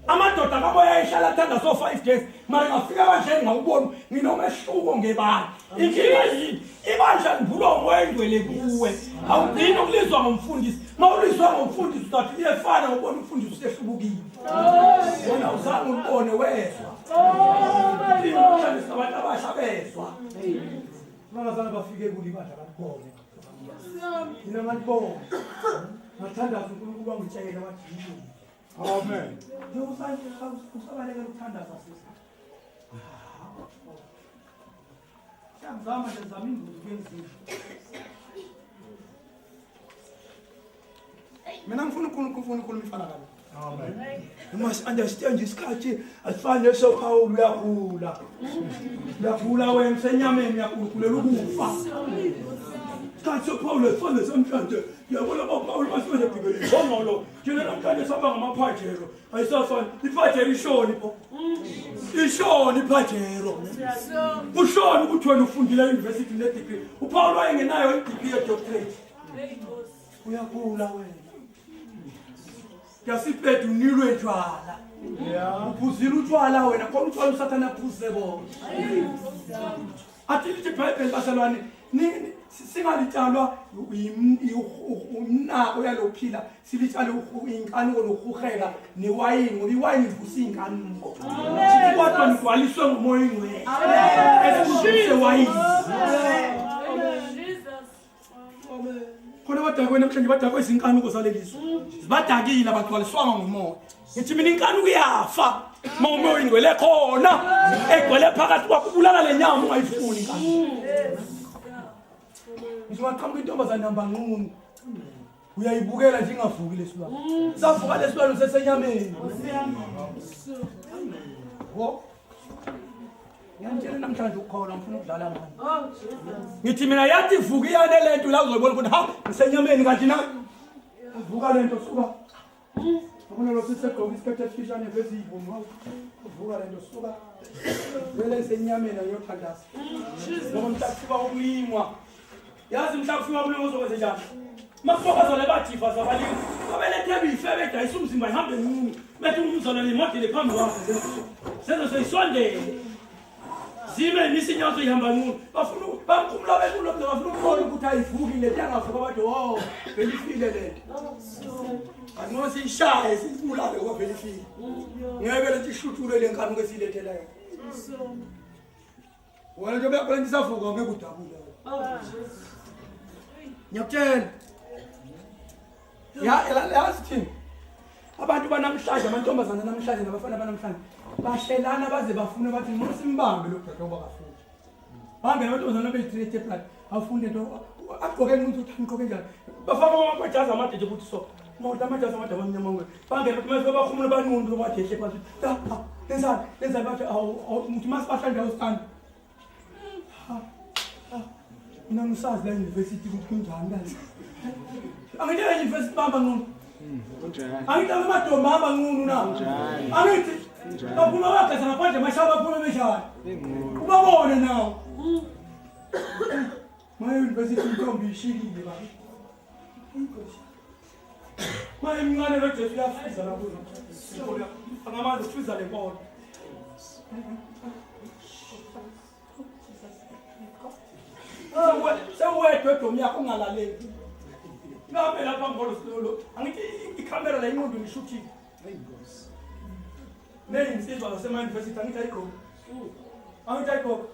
Amadoda kamoya ehlala athanda so 5 days mara ngafika ebandleni ngawubona nginomehluko ngebandla. Inkinga yini? Ibandla livulwa umoya engcwele kuwe. Awugcini ukulizwa ngomfundisi. Mawulizwa ngomfundisi uzathi liyefana ubona umfundisi usehlubukile. Wena uzange ulibone wezwa. Namhlanje abantu abasha bezwa. Bangazange bafike kuli ibandla balibone. Mina ngalibona. Ngathandaza uNkulunkulu wangitshela wathi yini. Amen. Usabalekela ukuthandaza sisi. Siyangizama nje zama imbuzi kwenziwa. Mina ngifuna ukhuluma ufuna ukhuluma ifana kalo. Amen. You must understand isikhathi asifani nesoPaul uyagula. Uyagula wena usenyameni uyagula ukufa. Isikhathi soPaul asifani nesamhlanje. Uyabona boPaul basuke begibele imbongolo. Thina namhlanje saba ngamaphajero. Ayisafani. Iphajero ishoni pho. Ishoni iphajero. Kushoni ukuthi wena ufundile e-university ne-degree. UPaul wayengenayo i-degree ye-doctorate. Uyagula wena. Yasibheda unilwe tshwala. Uphuzile utshwala wena khona utshwala usathane aphuze bona. Athi lithi iBhayibheli bazalwane singalitshalwa umnako yalophila silitshale inkanuko nokuhuheka newayini ngoba iwayini ivusa iy'nkanuko. Sithi kodwa nigcwaliswe ngomoya oyingcwele. Esivuse wayini. Khona abadakwe namhlanje badakwe izinkanuko zaleli zwe. Zibadakile abagcwaliswanga ngumoya. Ngithi mina inkanuko iyafa. Uma umoya oyingcwele khona egcwele phakathi kwakho ubulala le nyama ungayifuni inkanuko. Ngisho waqhamuka intombazane hamba nqunu. Uyayibukela nje ingavuki lesilwane. Savuka lesilwane usesenyameni. Wo. Ngiyantshela namhlanje ukukholwa ngifuna ukudlala ngani. Ngithi mina yathi vuka iyane lento la uzobona ukuthi ha ngisenyameni kanti na. Uvuka lento suka. Ubona lo sisegqoka isikhathi esifishane veziyibungu. Uvuka lento suka. Vele isenyameni ayothandaza. Ngoba mhla kufika ukulingwa. Yazi mhla kufika ukulingwa uzokwenza njani? Makufokazana bajiva zabalimi. Babelethe bife bedayisa umzimba ihambe nqunu. Bethi umzalwane imodele phambi kwakho. Senzo seyisondele. Zime imisa inyawo ihamba nqunu. Bafuna bamkhumula bekulo bafuna ukubona ukuthi ayivuki le nto yangavuka bathi oh vele ifile le nto. Kanti siyishaye siyibulale ngoba vele ifile. Ngeke lethi ishuthule le nkanuko esiyilethela yona. Wena nje uyakho lento isavuka ngeke udabule. Ngiyakutshela. Ya yazi thini? Abantu banamhlanje amantombazana namhlanje nabafana banamhlanje bahlelana baze bafune bathi ngcono simbambe lo dade ngoba kafundi. Bambe amantombazana beyi-three step afunde into agqoke umuntu uthi ngigqoke njani. Bafaka amajazi amade nje ukuthi so. Mawuthi amajazi amade abamnyama ngwe. Bangena ukuthi mase bakhumule banqunu bathi yehle phansi. Ta lenzani lenzani bathi awu umuntu mase bahlanje awusithanda. Mina ngisazi la university ukuthi kunjani la. Angithi la university bamba nqunu. Kunjani? Angithi amadomba hamba nqunu na. Kunjani? Angithi baphuma bageza ngaphandle mashaba baphuma beshaya. Ubabone nawo. Maye university intombi ishikile baba. Maye mncane lo Jesu uyafiza lapho. Angamazi ufiza le nkolo. Sewedwa edomi yakho ungalaleli. Ngabe lapha ngolo silolo. Angithi ikhamera la inqondo ngishuthile. Neyinsizwa zasema-university angithi ayigqoki. Angithi ayigqoki.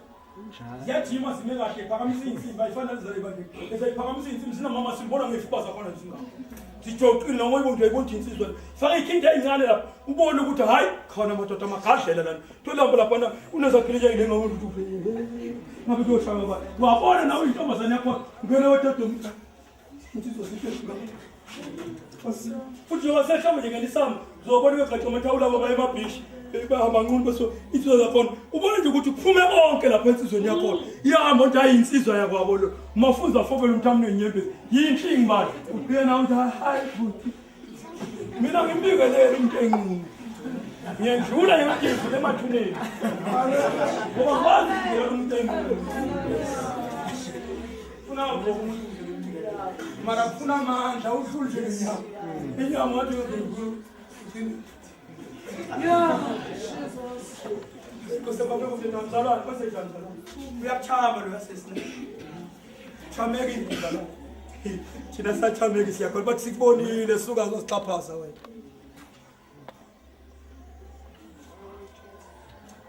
Ziyajima zime kahle phakamisa iy'nsimbi ayifani nalezi ebandleni. Ezayiphakamisa iy'nsimbi zinamama simbona ngezifuba zakhona zingaka. Zijocile noma uyibona nje uyibona insizwa. Faka ikhindi eyincane lapha ubone ukuthi hayi khona madoda magadlela lana. Thola laphana unezakhile nje ngawona ukuthi ngabe kuyoshaya bani. Wabona nawe intombazane yakho ngena wedodom. Insizwa zithe futhi njengoba sehlobo nje ngelisami uzobona begaxa amathawula abo baye emabhishi bahamba nqunu bese insizwa zakhona ubona nje ukuthi kuphume konke lapha ensizweni yakhona ihamba nje hayi insizwa yakwabo lo mafunza afobele umthambo nenyembezi yinhlingi bani ugcina nawe uthi hayi bhuti mina ngimbingelele umuntu enqunu Ngiyendlula ngathi ngidlula emathuneni. Ngoba ngikwazi ukubhekela umuntu embi. Funa ugogo umuntu Mara kufuna amandla uhlule nje ngenyama. Inyama wathi Yeah. Jesus. Mzalwane, kwenzenjani mzalwane? Uyakuchama lo yasesina. Chamekile mzalwane. Thina sachameki siyakhona bathi sikubonile suka uzosixhaphaza wena.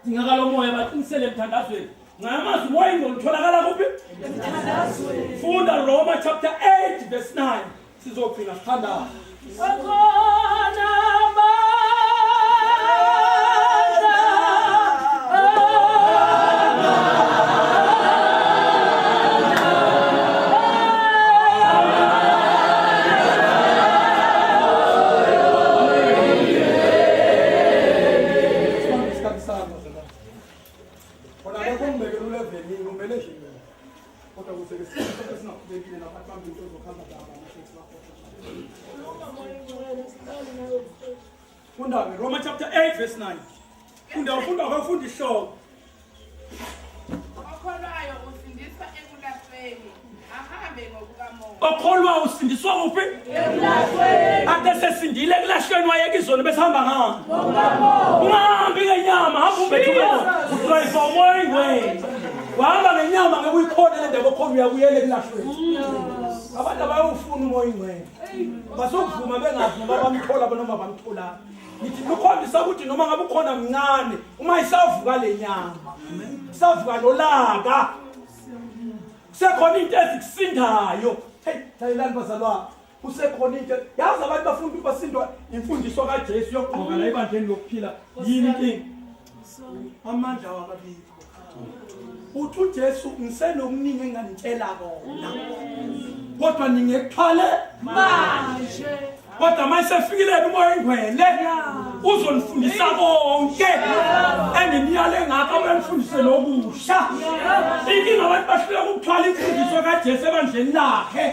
Dingakala umoya baqinisele emthandazweni. Ngamazi umoya ingcwele utholakala kuphi? Emthandazweni. Funda Roma chapter 8 verse 9. Sizogcina sithandaza. Akhona amandla. Sibambe isikhathi sami bazalwane. Khona lokho ngibekele ulevelini umele nje mina. Kodwa kuze ke singaqhubekile nabantu bambi into zokuhamba zabo amateksi bakhohlwa. Funda ke Roma chapter 8 verse 9. Funda ufunda ukufunda isihloko. Okholwayo usindiswa ekulahlweni, ahambe ngokukamoya. Okholwa usindiswa kuphi? Ekulahlweni. Ade sesindile ekulahlweni wayeka izono bese hamba ngani? Ungahambi ngenyama, hamba umbethe umoya. Udrayiva umoya oyingcwele. Wahamba ngenyama ngeke uyikhone le ndaba okhona uyabuyela ekulahlweni. Abantu abayofuna umoya oyingcwele. Basokuvuma bengazi noma bamthola noma bamtholanga. Ngithi lukhombisa ukuthi noma ngabe ukhona mncane uma isavuka le nyama. Isavuka nolaka. Kusekhona into ezikusindayo. Hey, lalelani bazalwane. Kusekhona into yazi abantu bafuna ukuthi basindwa imfundiso kaJesu yokugqoka la ebandleni lokuphila. Yini inkinga? Amandla wakabikho. Uthi uJesu ngisenokuningi enganitshela kona. Kodwa ningekuthwale Manje. kodwa uma esefikile umoya oyingcwele uzonifundisa konke enginiyale ngakho abenifundise nokusha inkinga abantu bahluleka ukuthwala imfundiso kaJesu ebandleni lakhe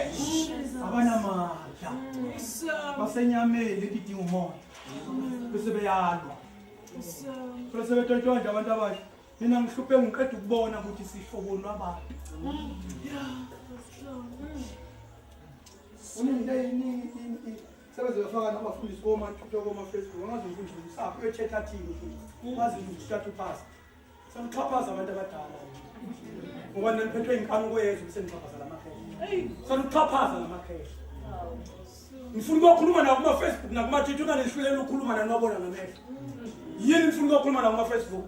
Abanamandla. Basenyameni leti idinga umoya. Bese beyalwa. Bese betontshwa nje abantu abasha. Mina ngihluphe ngiqeda ukubona ukuthi sihlobo lwabantu. Uningi eyiningi sebeze bafaka nabafundisi koma-Twitter koma-Facebook angazi umfundisi usaphi uyothetha athini umfundisi wazi ukuthi uthatha uphasi sanuxhaphaza abantu abadala ngoba naniphethwe inkanuko yezwe senixhaphaza lamakhehla sanuxhaphaza lamakhehla ngifuna ukuyokhuluma nawo kuma-Facebook nakuma-Twitter unanihlulela ukukhuluma naniwabona ngamehlo yini ngifuna ukuyokhuluma nawo kuma-Facebook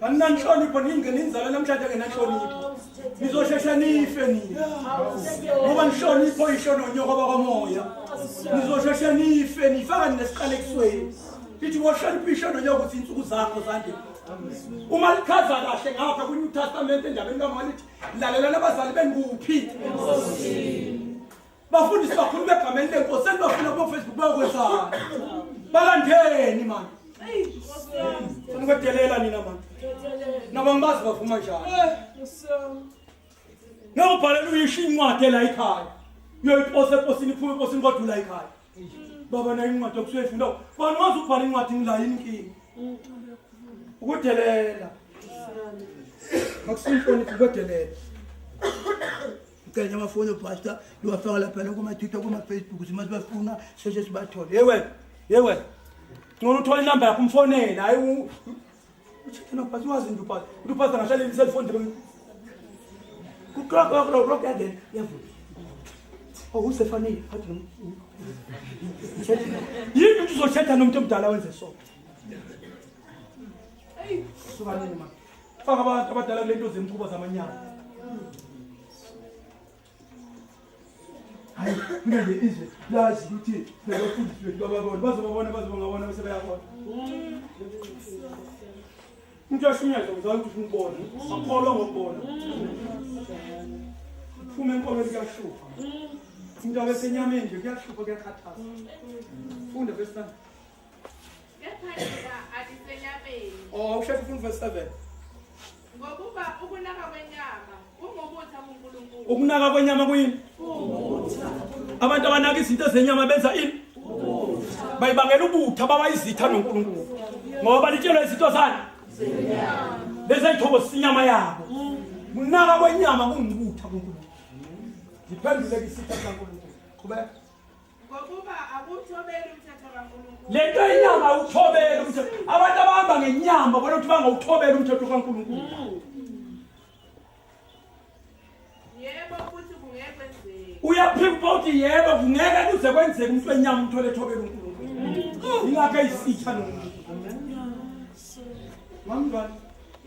Aninanhlonipho ningene inzalo namhlanje engenanhlonipho. Nizosheshe nife nina. Ngoba nhlonipho isho nonyoko bakwamoya. Nizosheshe nife nifaka nesiqalekisweni. Ithi wohlonipha isho nonyoko ukuthi insuku zakho zande. Uma lichaza kahle ngapha kwi-New Testament endabeni kaMoya lithi lalelani abazali benu kuphi? Bafundisi bakhuluma egameni lenkosi senibafuna kuma-Facebook bayokwenzani? Balandeni manje. Senikwedelela nina manje. Nabo ngibazi bavuma njani. Ngeke ubhalele uyisho incwadi ela ekhaya. Uyoyiposa eposini iphume eposini kodwa ula ekhaya. Baba nayo incwadi okusuyifunda. Bani wazi ukubhala incwadi ngila yini inkinga? Ukudelela. Akusinhlonipho ukwedelela. Ngicela amafoni pastor liwafaka lapha kuma-Twitter kuma-Facebook sima sibafuna sheshe sibathole. Hey wena, hey wena. Ngcono uthole inamba yakho umfonele, hayi uthethe nopasi wazi nje upasi. Uthi upasi angahlala i-cellphone nje. Kuklok klok klok yangena iyavula. Oh usefanele athi lo. Yini ukuthi uzothetha nomuntu omdala wenze so? Suka nini ma? Faka abantu abadala kule nto zemkhuba zamanyala. Hayi, mina nje izwe lazi ukuthi bebafundisi bethu bababona, bazobabona bazobangabona bese beyabona. Umuntu uyashunyezwa ngizwa ukuthi ufuna ukubona, akholwa ngokubona. Phuma enkolweni kuyahlupha. Umuntu abesenyameni nje kuyahlupha kuyakhathaza. Funda verse 9. Kepha nina anisenyameni. Oh, usheshe ufunda verse 7. Ngokuba ukunaka kwenyama kungubutha kuNkulunkulu. Ukunaka kwenyama kuyini? Abantu abanaka izinto zenyama benza ini? Bayibangela ubutha baba izitha noNkulunkulu. Ngoba balitshelwa izinto zani? Lezi ey'thokozisa inyama yabo. Kunaka kwenyama kungubutha kuNkulunkulu. Ziphendule isitha sikaNkulunkulu. Qhubeka. Ngokuba akuwuthobeli umthetho kaNkulunkulu. Le nto yenyama awuthobeli umthetho. Abantu abahamba ngenyama bona ukuthi bangawuthobeli umthetho kaNkulunkulu. Yebo futhi kungeke kwenzeke. Uyaphika uthi yebo kungeke kuze kwenzeke umuntu wenyama umthole ethobela uNkulunkulu. Ingakho eyisitha noNkulunkulu. Mamngane,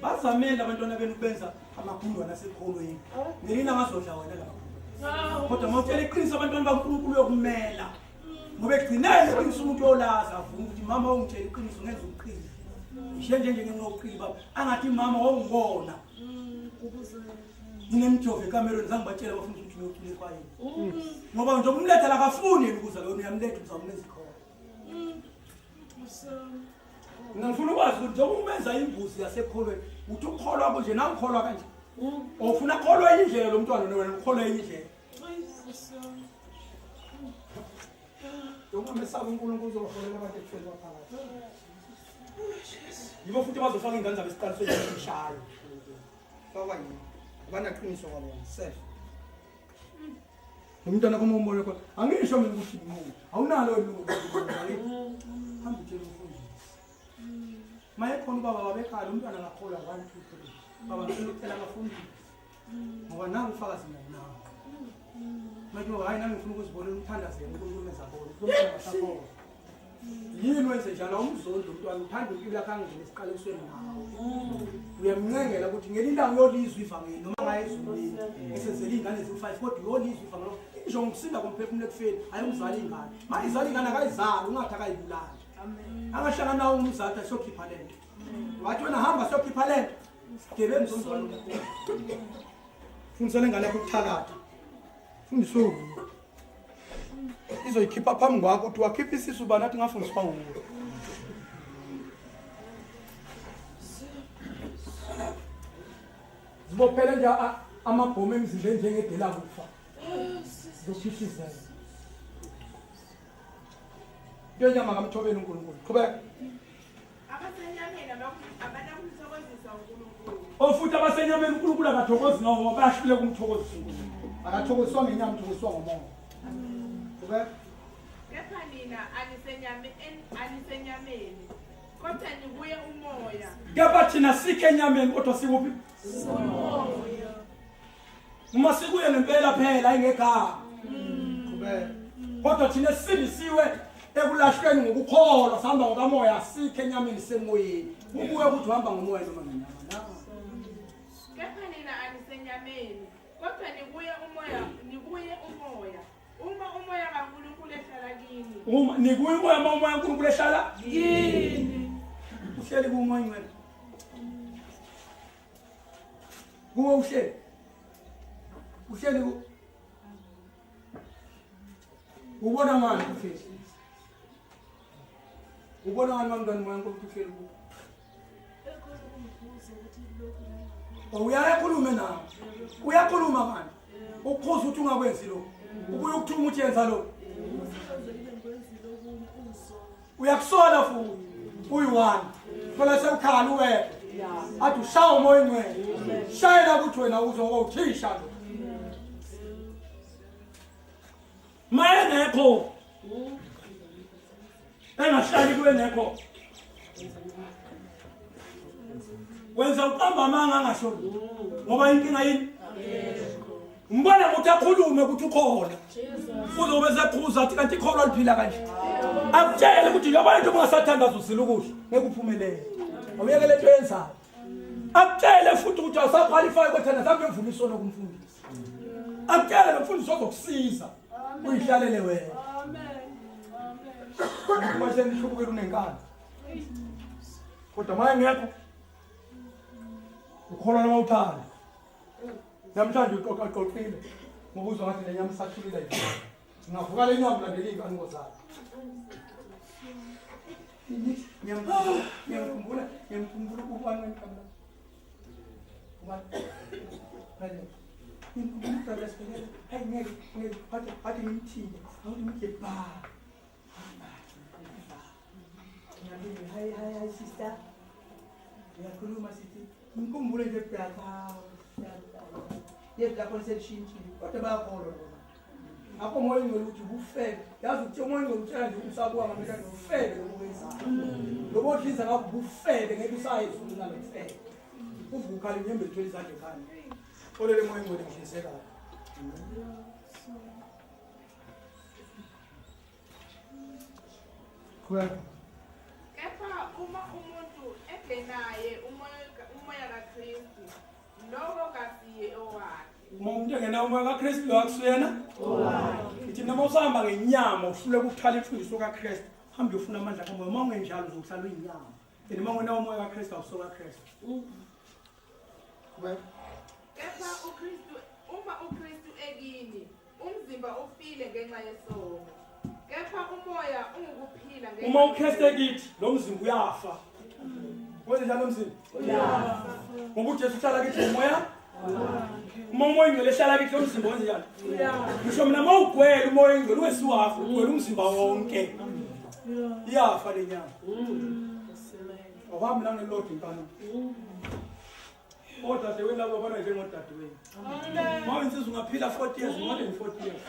bazamele abantwana benu ukubenza amagundwane asekholweni. Ngelinye angazodla wena la magundwane. Kodwa uma utshela iqiniso abantwana baNkulunkulu uyokumela. Ngoba ekugcineni iqiniso umuntu uyolazi avume ukuthi mama ungitshela iqiniso ngenza ubuqili. Ngishiye nje nje ngenxa yobuqili baba. Angathi mama wawungibona. Nginemjovo ekamerweni zange batshela abafuna ukuthi uyocula ekwayeni. Ngoba nje umletha la akafuni yena ukuza lona uyamletha uzawumenza ikhona. Mina ngifuna ukwazi ukuthi njengoba umenza imbuzi yasekholweni uthi ukholwa kunje nawe ukholwa kanje. Ufuna akholwe enye indlela lo mntwana wena ukholwa enye indlela. Njengoba mesaba uNkulunkulu uzobaholela abantu ekufeni kwaphakade. Yibo futhi bazofaka ingane zabo esiqalisweni esishayo. Fakwa yini? Abanaqiniso kwabona self. Lo mntwana kuma umbone khona. Angisho mina ukuthi ngimubi. Awunalo ilungelo. Hamba utshele umfundisi. Maye khona ubaba babekhala umntwana akakholwa 1 2 3. Baba ngicela ukucela abafundisi. Ngoba nangu ufakazi mina nawo. Manje hayi nami ngifuna ukuzibonela umthandazelo uNkulunkulu menza bona. Umntwana akasakholwa. Yini wenze njalo awumzondi umntwana uthanda impilo yakhe angene esiqalekisweni nawe. Uyamncengela ukuthi ngelinye ilanga uyolizwa ivangeli noma ngaye ezulwini. Esenzela iy'ngane eziwu-5 kodwa uyolizwa ivangeli. Injongo ukusinda komphefumulo ekufeni hayi umzali ingane. Manje izala ingane akayizali ungathi akayibulali. Angahlangana nawo umzali athi siyokhipha lento. Wathi wena hamba siyokhipha lento. Sigebengu somzali omkhulu. Fundisa le ngane yakho ukuthakatha. Fundiswe wuwe. Izoyikhipha phambi kwakho uthi wakhipha isisu bani athi ngafundiswa wuwe. Zibophele nje amabhomu emzimbeni njengedela kufa. Zophithizela. Into yenyama kamthobeli uNkulunkulu. Qhubeka. Abasenyameni abanakumthokozisa uNkulunkulu. Ofuthi abasenyameni uNkulunkulu akathokozi ngawo ngoba bayahluleka ukumthokozisa uNkulunkulu. Akathokoziswa ngenyama, uthokoziswa ngomoya. Qhubeka. Kepha nina anisenyameni, kodwa nikuye umoya. Kepha thina sikho enyameni kodwa sikuphi? Uma sikuye ngempela phela ingegama. Qhubeka. Kodwa thina esisindisiwe ekulahlweni ngokukholwa sihamba ngokamoya asikho enyameni semoyeni. Kubuye ukuthi uhamba ngomoya noma ngenyama na. Kepha nina anisenyameni, kodwa nikuye umoya, nikuye umoya. Uma umoya kaNkulunkulu ehlala kini. Uma nikuye umoya uma umoya kaNkulunkulu ehlala kini. Uhleli kumoya ingcwele. Kuwe uhleli. Uhleli ku. Ubona ngani uhleli? Ubona ngani mamntwana moya uNkulunkulu uhleli kuwe? Uyakhuluma nawe. Uyakhuluma manje. Ukukhuza ukuthi ungakwenzi lokho. Ubuye ukuthuma ukuthi yenza lokho. Uyakusola futhi. Uyi-one. Thola sewukhala uwedwa. Athi ushaya umoya ingcwele. Shayela ukuthi wena uzwe ngoba uthisha lo. Mayengekho. Engahlali kuwe ngekho. Wenza uqamba amanga angasho lutho. Ngoba inkinga yini? Umbona ukuthi akhulume ukuthi ukhona. Uzobe sekhuza athi kanti ikholwa liphila kanje. Akutshele ukuthi yabona into ungasathandaza uzila ukudla ngeke uphumelele. Awuyeke lento yenzayo. Akutshele futhi ukuthi awusaqualify kwethanda mhlawumbe uvuma isono kumfundisi. Akutshele lo mfundisi ozokusiza. Uyihlalele wena. Amen. Manje nihlubukile unenkani. Kodwa maye ngekho ukholwa noma uthanda. Namhlanje uqoqa qoqile ngoba uzwa ngathi le nyama isathulile nje. Ngavuka le nyama landela iy'nkanuko zayo. Ngiyamkhumbula, ngiyamkhumbula ubani wenqamla. Ubani? Brother. Ngiyamkhumbula brother sibhekele. Hayi ngeke, ngeke, wathi wathi ngimthinte. Awuthi ngimthe ba. Nabini, hi hi hi sister. Uyakhuluma sithi ngikhumbule nje brother. Yebo lapho selishintshile kodwa bayakholwa bona. Ngakho umoya ongcwele uthi ubufebe. Yazi ukuthi umoya ongcwele utshela nje usabuka ngamehlo akhe ubufebe lobu benzayo. Lobu odliza ngakho ubufebe ngeke usaye ezulwini nalo bufebe. Uvuka ukhala inyembezi uthwele izandla ekhanda. Olele moya ongcwele ngidlise kabi. Qhubeka. Kepha uma umuntu engenaye umoya umoya kaKristu, lowo kasiye owakhe. Uma umuntu engenawo umoya kaKristu lo akusuyena ithi noma usahamba ngenyama uhluleka ukuthala imfundiso kaKristu hamba uyofuna amandla kamoya uma ungenjalo uzohlala uyinyama and uma ungenawo umoya kaKristu awusoka Kristu. Qhubeka. Kepha uKristu uma uKristu ekini, umzimba ufile ngenxa yesono. Kepha umoya ungukuphila ngenxa Uma uKristu ekithi lo mzimba uyafa. Wenze njalo mzimba? Uyafa. Ngoba uJesu uhlala kithi ngomoya. Uma umoya ingcwele ehlala kithi lo mzimba wenze njalo? Uyafa. Ngisho mina uma ugwele umoya ingcwele ungesiwafa, ugwele umzimba wonke. Iyafa le nyama. Awuhambi nangelodwa inkanuko. Odadewenu labo babona njengodadewenu. Uma uyinsizwa ungaphila 40 years, more than 40 years.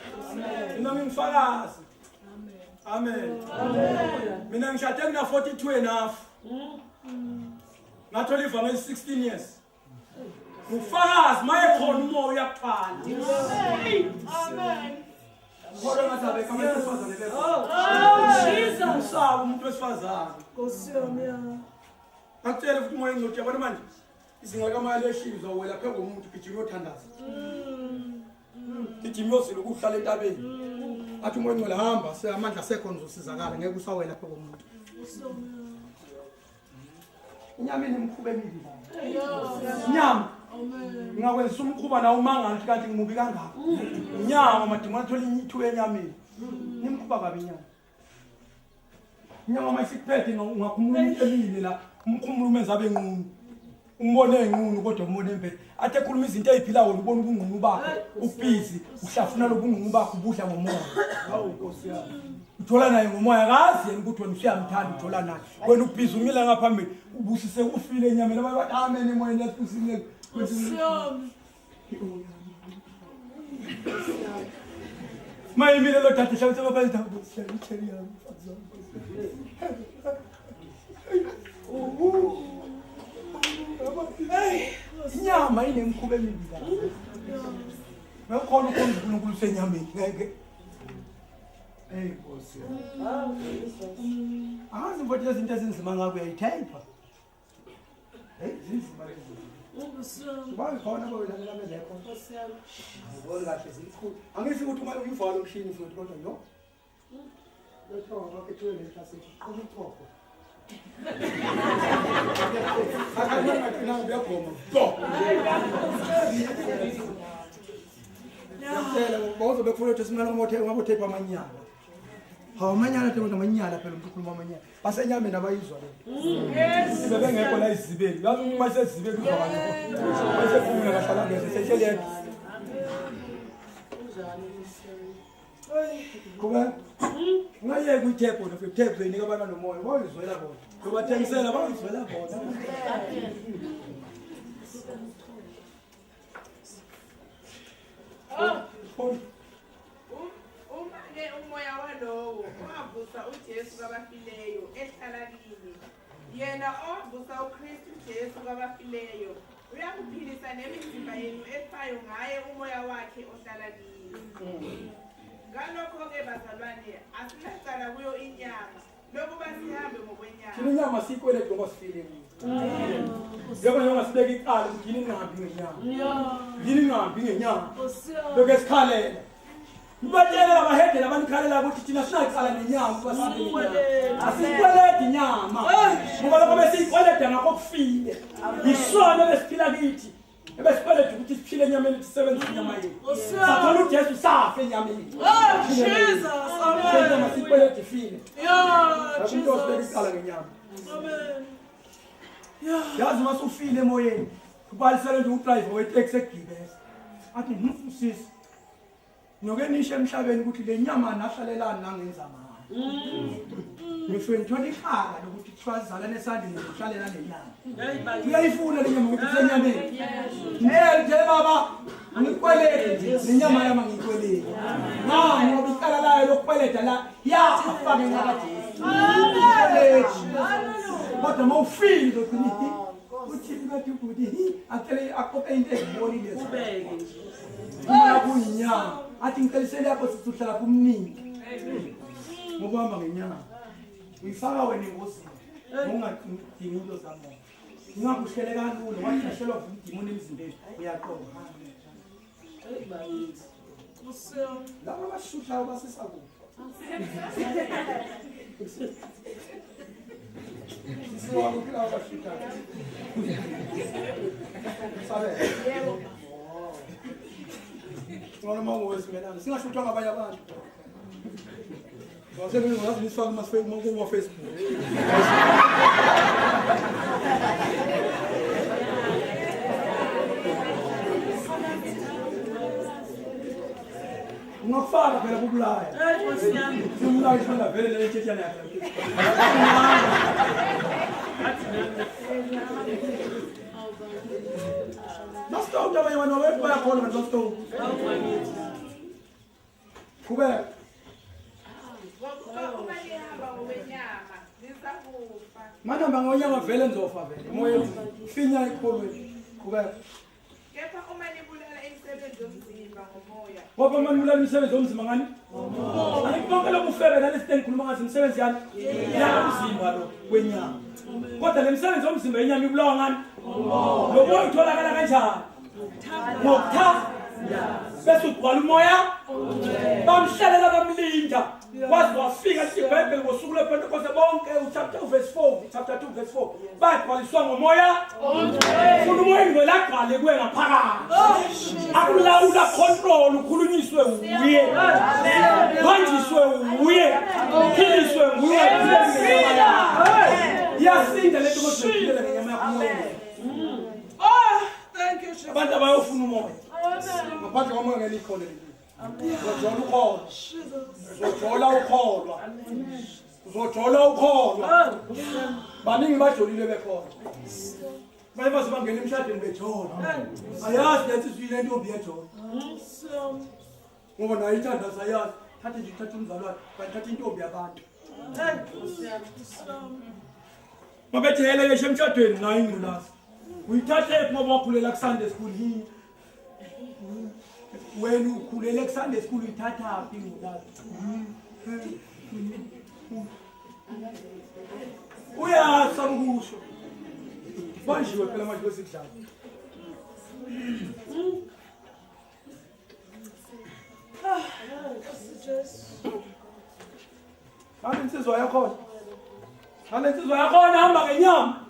Mina ngingifakazi. Amen. Mina ngishade ngina 42 and half. Ngathola ivangeli 16 years. Ngufakazi maye khona umoya uyakuthwala. Amen. Kodwa ngathi abekho abantu besifazane bekho. Oh, Jesus. Usaba umuntu wesifazane. Nkosi yami ya. Ngakutshela futhi umoya engcotshi yabona manje izinga likamoya leshilo uzawela phezu komuntu gijima uyothandaza. Gijima uyozila ukuhlala entabeni. Athi umoya ongcwele hamba se amandla asekhona uzosizakala ngeke usawela phezu komuntu. Inyama inemikhuba emibi la. Inyama. Ngingakwenzisa umkhuba nawe umangala ukuthi kanti ngimubi kangaka. Inyama madimoni athola ithuba enyameni. Nimkhuba kabi inyama. Inyama uma isikuphethe ungakhumula umuntu emile la, umkhumula umenze abe nqunu. Umbone enqunu kodwa umbone empethe. Athi ekhuluma izinto ey'philayo wena ubona ubungqunu bakhe, ubhizi, uhlafuna lobungqunu bakhe ubudla ngomoya. Hawu Nkosi yami. Ujola naye ngomoya akazi yena ukuthi wena usuyamthanda ujola naye. Wena ubhizi umile ngaphambili ubusise ufile enyameni abanye bathi amen emoyeni yasibusile. Nkosi yami. Mayimile lo dade hlawumbe sebaphansi itheli yami mfazi wami. Inyama inemikhuba emibi la. Ngekukhona ukhonza uNkulunkulu usenyameni ngeke. Hey Nkosi. Angazi mfowethu lezi zinto ezinzima ngakho uyayithayipha. Hey zinzima lezi zinto. Nkosi yami. Bakhona abawelalela bengekho. Nkosi yami. Angiboni kahle zikhulu. Angisho ukuthi uma uyivala umshini futhi kodwa yo. Lotho ngakho ethuwe ngehlasethi qhuma uchopho. Akaqinanga uyagoma. Bo. Ngiyakutshela bawuzobe kufuna ukuthi simane ngomothe ngabothe amanyala. Hawu amanyala nje kodwa amanyala phela umuntu ukhuluma amanyala. Basenyameni abayizwa le. Yes. Ibe bengekho la izibeni. Yazi uma isezibeni uzwa kanye. Uma isephumula kahlala ngeze sehleli yedwa. Qhubeka. Ungayeki uyithephu wena futhi ithephu uzoyinika abantu nomoya. Bayizwela bona. Uyobathengisela bayizwela bona. Uma-ke umoya walowo owavusa uJesu kwabafileyo ehlala kini, yena owavusa uKristu Jesu kwabafileyo uyakuphilisa nemizimba yenu efayo ngaye umoya wakhe ohlala kini. Ngalokho-ke bazalwane, asinacala kuyo inyama, lokuba sihambe ngokwenyama. Thina inyama siyikweleti ngoba sifile kuyo. Njengoba njengoba sibeka icala ukuthi yini ningahambi ngenyama. Yini ningahambi ngenyama. Nkosi yami. Lokho esikhalela. Nibatshele labahedela abanikhalela ukuthi thina sinacala nenyama ukuba sihambe ngenyama. Asiyikweledi inyama. Ngoba lokho besiyikweleda ngakho kufile. Yisona besiphila kithi. Ebesikweleda ukuthi siphile enyameni sisebenzise inyama yethu. Nkosi yami. Sathola uJesu safa enyameni. Oh, Jesus. Amen. Inyama siyikweleda ifile. Yeah, Akho umuntu osibeka Jesus. icala ngenyama. Amen. Yeah. Yazi uma usufile emoyeni, ubalisele nje udriver weteksi ekugibeza. Athi sisi. Noke nisho emhlabeni ukuthi le nyama nahlalelani nangenza ngayo. Ngisho ngithola iqala lokuthi kuthiwa sizalane esandleni ngokuhlalela nenyama. Uyayifuna le nyama ukuthi isenyameni. Ngeke nje baba angikweleti nje nenyama yami angiyikweleti. Ngani ngoba icala layo lokukweleta la yafa ngenxa kaJesu. Amen. Kodwa uma ufile uzogcina uthini bathi ubhuti acele aqoqe into ezibolile. Ubeke nje. Uma kuyinyama athi ngicelisele yakho sithi uhlala kumningi. Ngokuhamba ngenyama. Uyifaka wena engozini. Ungadingi into zamoya. Ungakuhlele kalula wahlaselwa idimoni emzimbeni uyaqonda. Laba abashushayo basisa kuphi? Sisiwa kuphi laba abashushayo? Sabe? Yebo. Ngcono uma ungowezimelana singashuthwa ngabanye abantu. Ngaze ngisifake kuma Facebook. Ungakufaka phela kubulaya. Hey Nkosi yami. Simulaya ifana vele le tshetshana yakhe. Basitowuta abanye abantu babethi bayakhona abantu basitowuta. Qhubeka. Ngokuba uma nihamba ngokwenyama, nizakufa. Manihamba ngokwenyama vele nizofa vele. Moya finya ekholweni. Qhubeka. Kepha uma nibulala imisebenzi yomzimba ngomoya. Ngoba uma nibulala imisebenzi yomzimba ngani? Ngomoya. Angithi bonke lobufebe nalesi engikhuluma ngazo imisebenzi yani? Yomzimba lo wenyama. Kodwa le misebenzi yomzimba yenyama ibulawa ngani? Ngomoya. Lo moya utholakala kanjani? Ngokuthanda. Bese ugcwala umoya. Bamhlalela bamlinda. Waze wafika lithi iBhayibheli ngosuku lwePentekoste bonke uchapter 2 verse 4, chapter 2 verse 4. Bagcwaliswa ngomoya. Funa umoya ingcwele agcwale kuwe ngaphakathi. Akulawula control ukhulunyiswe nguye. Banjiswe nguye. Philiswe nguye. Iyasinda lento kodwa iphilela ngenyama yakho. Oh, thank you Jesus. Abantu abayofuna umoya. Ngaphandle komoya ngeke likhona leli. Uzojola ukholwa. Uzojola ukholwa. Uzojola ukholwa. Baningi bajolile bekholwa. Baye baze bangena emshadweni bejola. Ayazi lethi izwi lentombi yejola. Ngoba nayo ithanda sayazi. Thatha nje thatha umzalwane, bathatha intombi yabantu. Babethele ngisho emshadweni nayo ingculazi. Uyithathe ngoba wakhulela kuSunday school yini? Wena ukhulele kuSunday school uyithathaphi ingculazi? Uyasaba ukusho. Banjiwe phela manje kwesikudlala. Ngale insizwa yakhona. Ngale insizwa yakhona hamba ngenyama.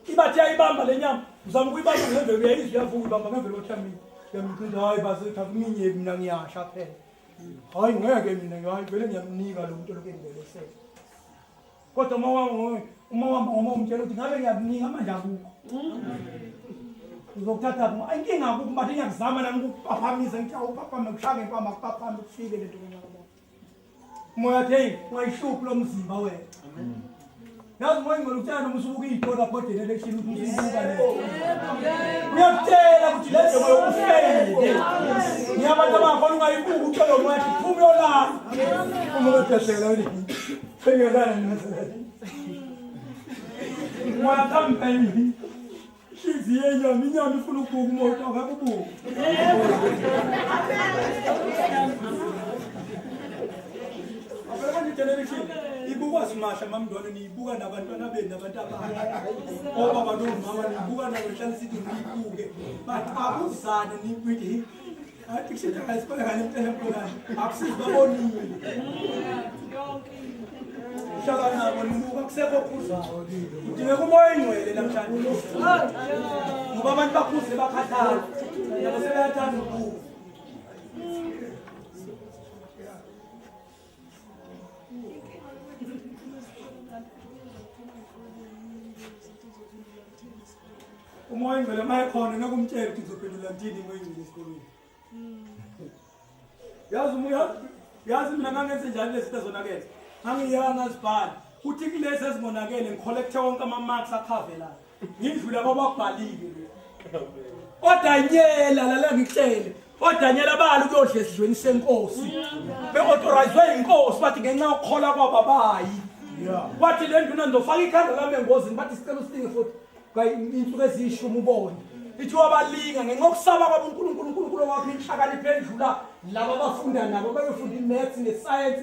Ibathi yayibamba le nyama. Uzama ukuyibamba ngemvelo uyayizwa uyavuka uyibamba ngemvelo othamile. Uyamcinda hayi bazetha kuminye mina ngiyasha phela. Hayi ngeke mina hayi vele ngiyamnika lo muntu lokho engibelesele. Kodwa uma wami uma wami uma umtshela ukuthi ngabe ngiyakunika manje akukho. Uzokuthatha kuma inkinga akukho manje ngiyakuzama nami ukuphaphamisa ngithi awuphaphame kushaya ngempama kuphaphame kufike lento konyaka. Moya hey ungayihluphi lo mzimba wena. Yazi moya ngicela ukutshela noma usubuka iy'tolo lapho generation ukuthi usubuka le. Uyakutshela ukuthi le nto yokufeyile. Ngiyabantu abangakhona ungayibuka uthole moya athi phuma uyolala. Uma uyopheshela wena. Sengiyolala mina. Moya kampeni. Inhliziyo yenyama inyama ifuna ukubuka umoto angeke ubuke. Phela manje generation ibukwa simahla mamndwane niyibuka nabantwana benu nabantu abasha. Obaba nomama niyibuka nabo nihlale sithi niyibuke. But akuzane niyibuke. Athi kushintsha ngayisikole kanye impela mntwana. Akusizi babonile. Hlala nabo nibuka kusekho okhuzayo. Kudingeka umoya oyingcwele namhlanje. Ngoba abantu bakhuze bakhathala. Nabo sebeyathanda ukubuka. Umoya oyingcwele uma ekhona ngeke umtshele ukuthi ngizophendula ngithini umoya oyingcwele esikolweni. Yazi umoya yazi mina ngangenze njani lezi zinto zonakele. Angiyeka ngazibhala. Uthi kulezi ezingonakele ngicollecte wonke ama-marks akhavelayo. Ngindlule kwababhalile. Odanyela lala ngitshele. Odanyela bala ukuyodla esidlweni senkosi. Be-authorizwe inkosi bathi ngenxa yokukholwa kwabo abayi. Wathi le nduna ngizofaka ikhanda lami engozini bathi sicela usilinge futhi insuku eziyishumi ubone. Ithi wabalinga ngenxa yokusaba kwabo uNkulunkulu uNkulunkulu owapha inhlakanipho endlula laba abafunda nabo bayofunda i-maths ne-science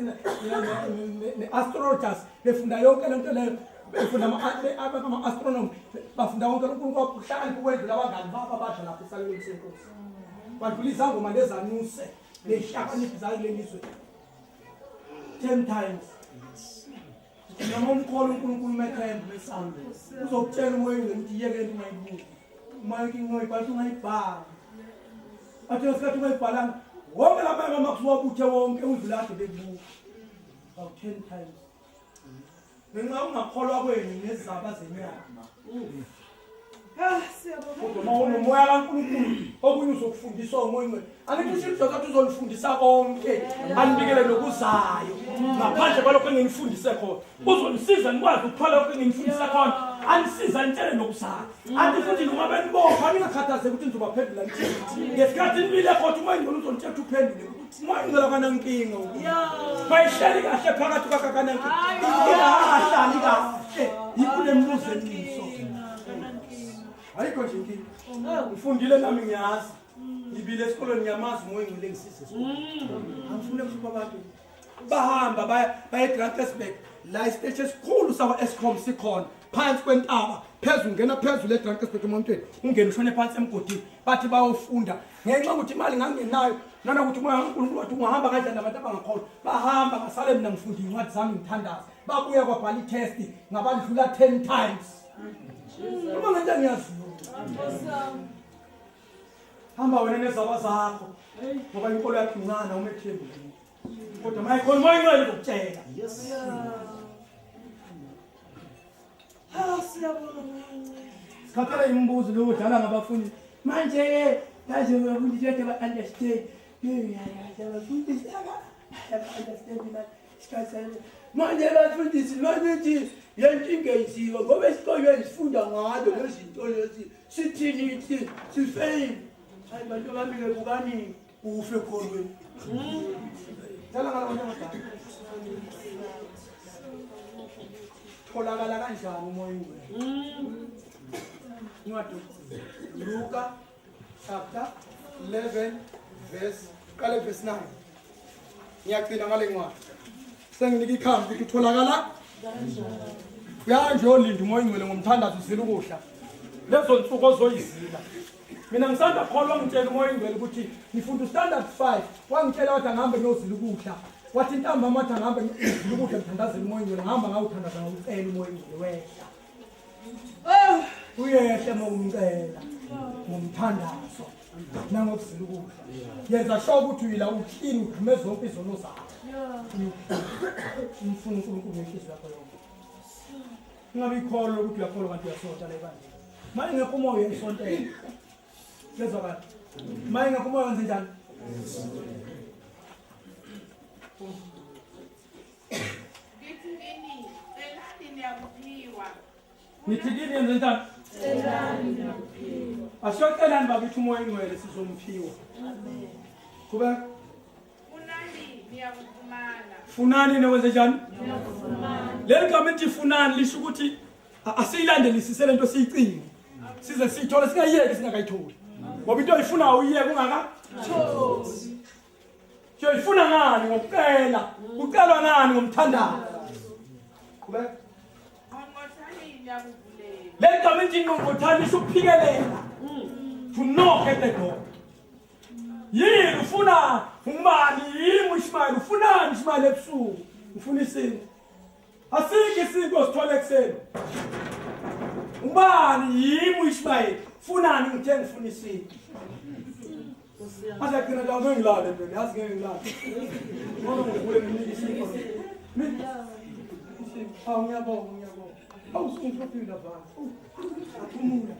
ne-astrologers befunda yonke le nto leyo befunda ama-astronomy bafunda konke uNkulunkulu wakuhlakanipha ukwedlula abangani babo abadla lapha esalelweni senkosi badlula izangoma nezanuse nezihlakaniphi zayo kuleli zwe 10 times noma umkholo uNkulunkulu methemba mesamba uzokutshela umoya ukuthi yeke lento ungayibuki uma inkinga uyibhala ungayibhali athi ngesikhathi ungayibhalanga wonke lamanye amakusuwabuthe wonke udlula ade bekubuka about 10 times ngenxa yokungakholwa kwenu nezaba zenyama. Ah, siyabonga. Kodwa uma unomoya kaNkulunkulu okunye uzokufundiswa umoya ongcwele. Angithi usho ukuthi athi uzolifundisa konke anibikele nokuzayo ngaphandle kwalokho enginifundise khona. Uzonisiza nikwazi ukuthola lokho enginifundise khona anisiza anitshele nokuzayo. Athi futhi noma benibopha ningakhathazeki ukuthi nizobaphendula nithini. Ngesikhathi nibile khona umoya ongcwele uzonitshela ukuthi uphendule. Umoya ongcwele akanankinga. Bayihleli kahle phakathi kwakhe akanankinga. Inkinga angahlali kahle yikho nemibuzo emiso. Ayikho nje inkinga. Ngifundile nami ngiyazi. Ngibile esikolweni ngiyamazi umoya ongcwele ngisize esikolweni. Angifuni ukuhlupha abantu. Bahamba baya baye eDrakensberg la isiteshi esikhulu sakwa-Eskom sikhona phansi kwentaba phezulu ungena phezulu eDrakensberg emontweni ungene ushone phansi emgodini bathi bayofunda ngenxa yokuthi imali ngangingenayo nanokuthi umoya kaNkulunkulu wathi ungahamba kanjani nabantu abangakholwa bahamba ngasale mina ngifunda iy'ncwadi zami ngithandaza babuya kwabhala i-test ngabadlula 10 times uma ngento engiyaziyo hamba wena nezaba zakho ngoba inkolo yakho incane awumethembi kodwa uma ikhona umoya ingcwele uzokutshela Ah, siyabonga Moya. Sikhathele imibuzo lo udlala ngabafundi. Manje ke yazi abafundi kodwa ba understand. Yazi abafundisi aba understand manje. Sikhathele. Manje bafundisi manje nje lento ingenziwa ngoba esikolweni sifunda ngazo lezi zinto lezi. Sithini thi sifail. Hayi bantu bami ke bukani ufe ekholweni dlala ngalabantu abadala tholakala kanjani umoya ingcwele incwadi yokugcina Luka chapter 11 verse qale verse 9 ngiyagcina ngale ncwadi senginika ikhambi ukuthi utholakala uyanje olinda umoya ingcwele ngomthandazo uzila ukudla lezo nsuku ozoyizila mina ngisanda kholwa ngitshela umoya ingcwele ukuthi ngifunda ustandard 5 wangitshela wathi angihambe ngiyozila ukudla wathi ntambama wathi angihambe ngiyozila ukudla ngithandazela umoya ingcwele ngihamba ngawuthandaza ngawucela umoya ingcwele wehla uyehla uma umcela ngomthandazo nangokuzila ukudla yenza sure ukuthi uyila uclean ugqume zonke izono zakho umfuna uNkulunkulu ngenhliziyo yakho yonke ungabe ikholwa ukuthi uyakholwa kanti uyasonta la ebandleni ma ingekho umoya uyayisontela kezwakala ma ingekho umoya wenze njani Ngithi kini, celani niyakuphiwa. Ngithi kini yenze njani? Asiyocelani bakithi umoya ingcwele sizomphiwa. Qhubeka. Funani niyakufumana. Funani niwenze njani? Leli gama elithi funani lisho ukuthi asiyilandelisise lento siyicinge. Size siyithole singayiyeki singakayitholi. Ngoba into oyifunayo uyiyeke ungaka tholi. Siyoyifuna ngani ngokucela? Kucelwa ngani ngomthandazo? Qhubeka. Ngqongqothani niyakuvulelwa. Leli gama elithi ngqongqothani lisho ukuphikelela. To knock at the door. Yini ufuna ungubani yimi uIshmayeli ufunani Ishmayeli ebusuku? Ufuna isinto. Asikho isinto osithola ekuseni. Ubani yimi uIshmayeli funani ngithe ngifuna isinto. Aze agcina la ngeke ngilale mina yazi ngeke ngilale. Ngoba ngivule nginike isinto. Mina Awu ngiyabonga ngiyabonga. Awu usungihluphile avance. Aphumula.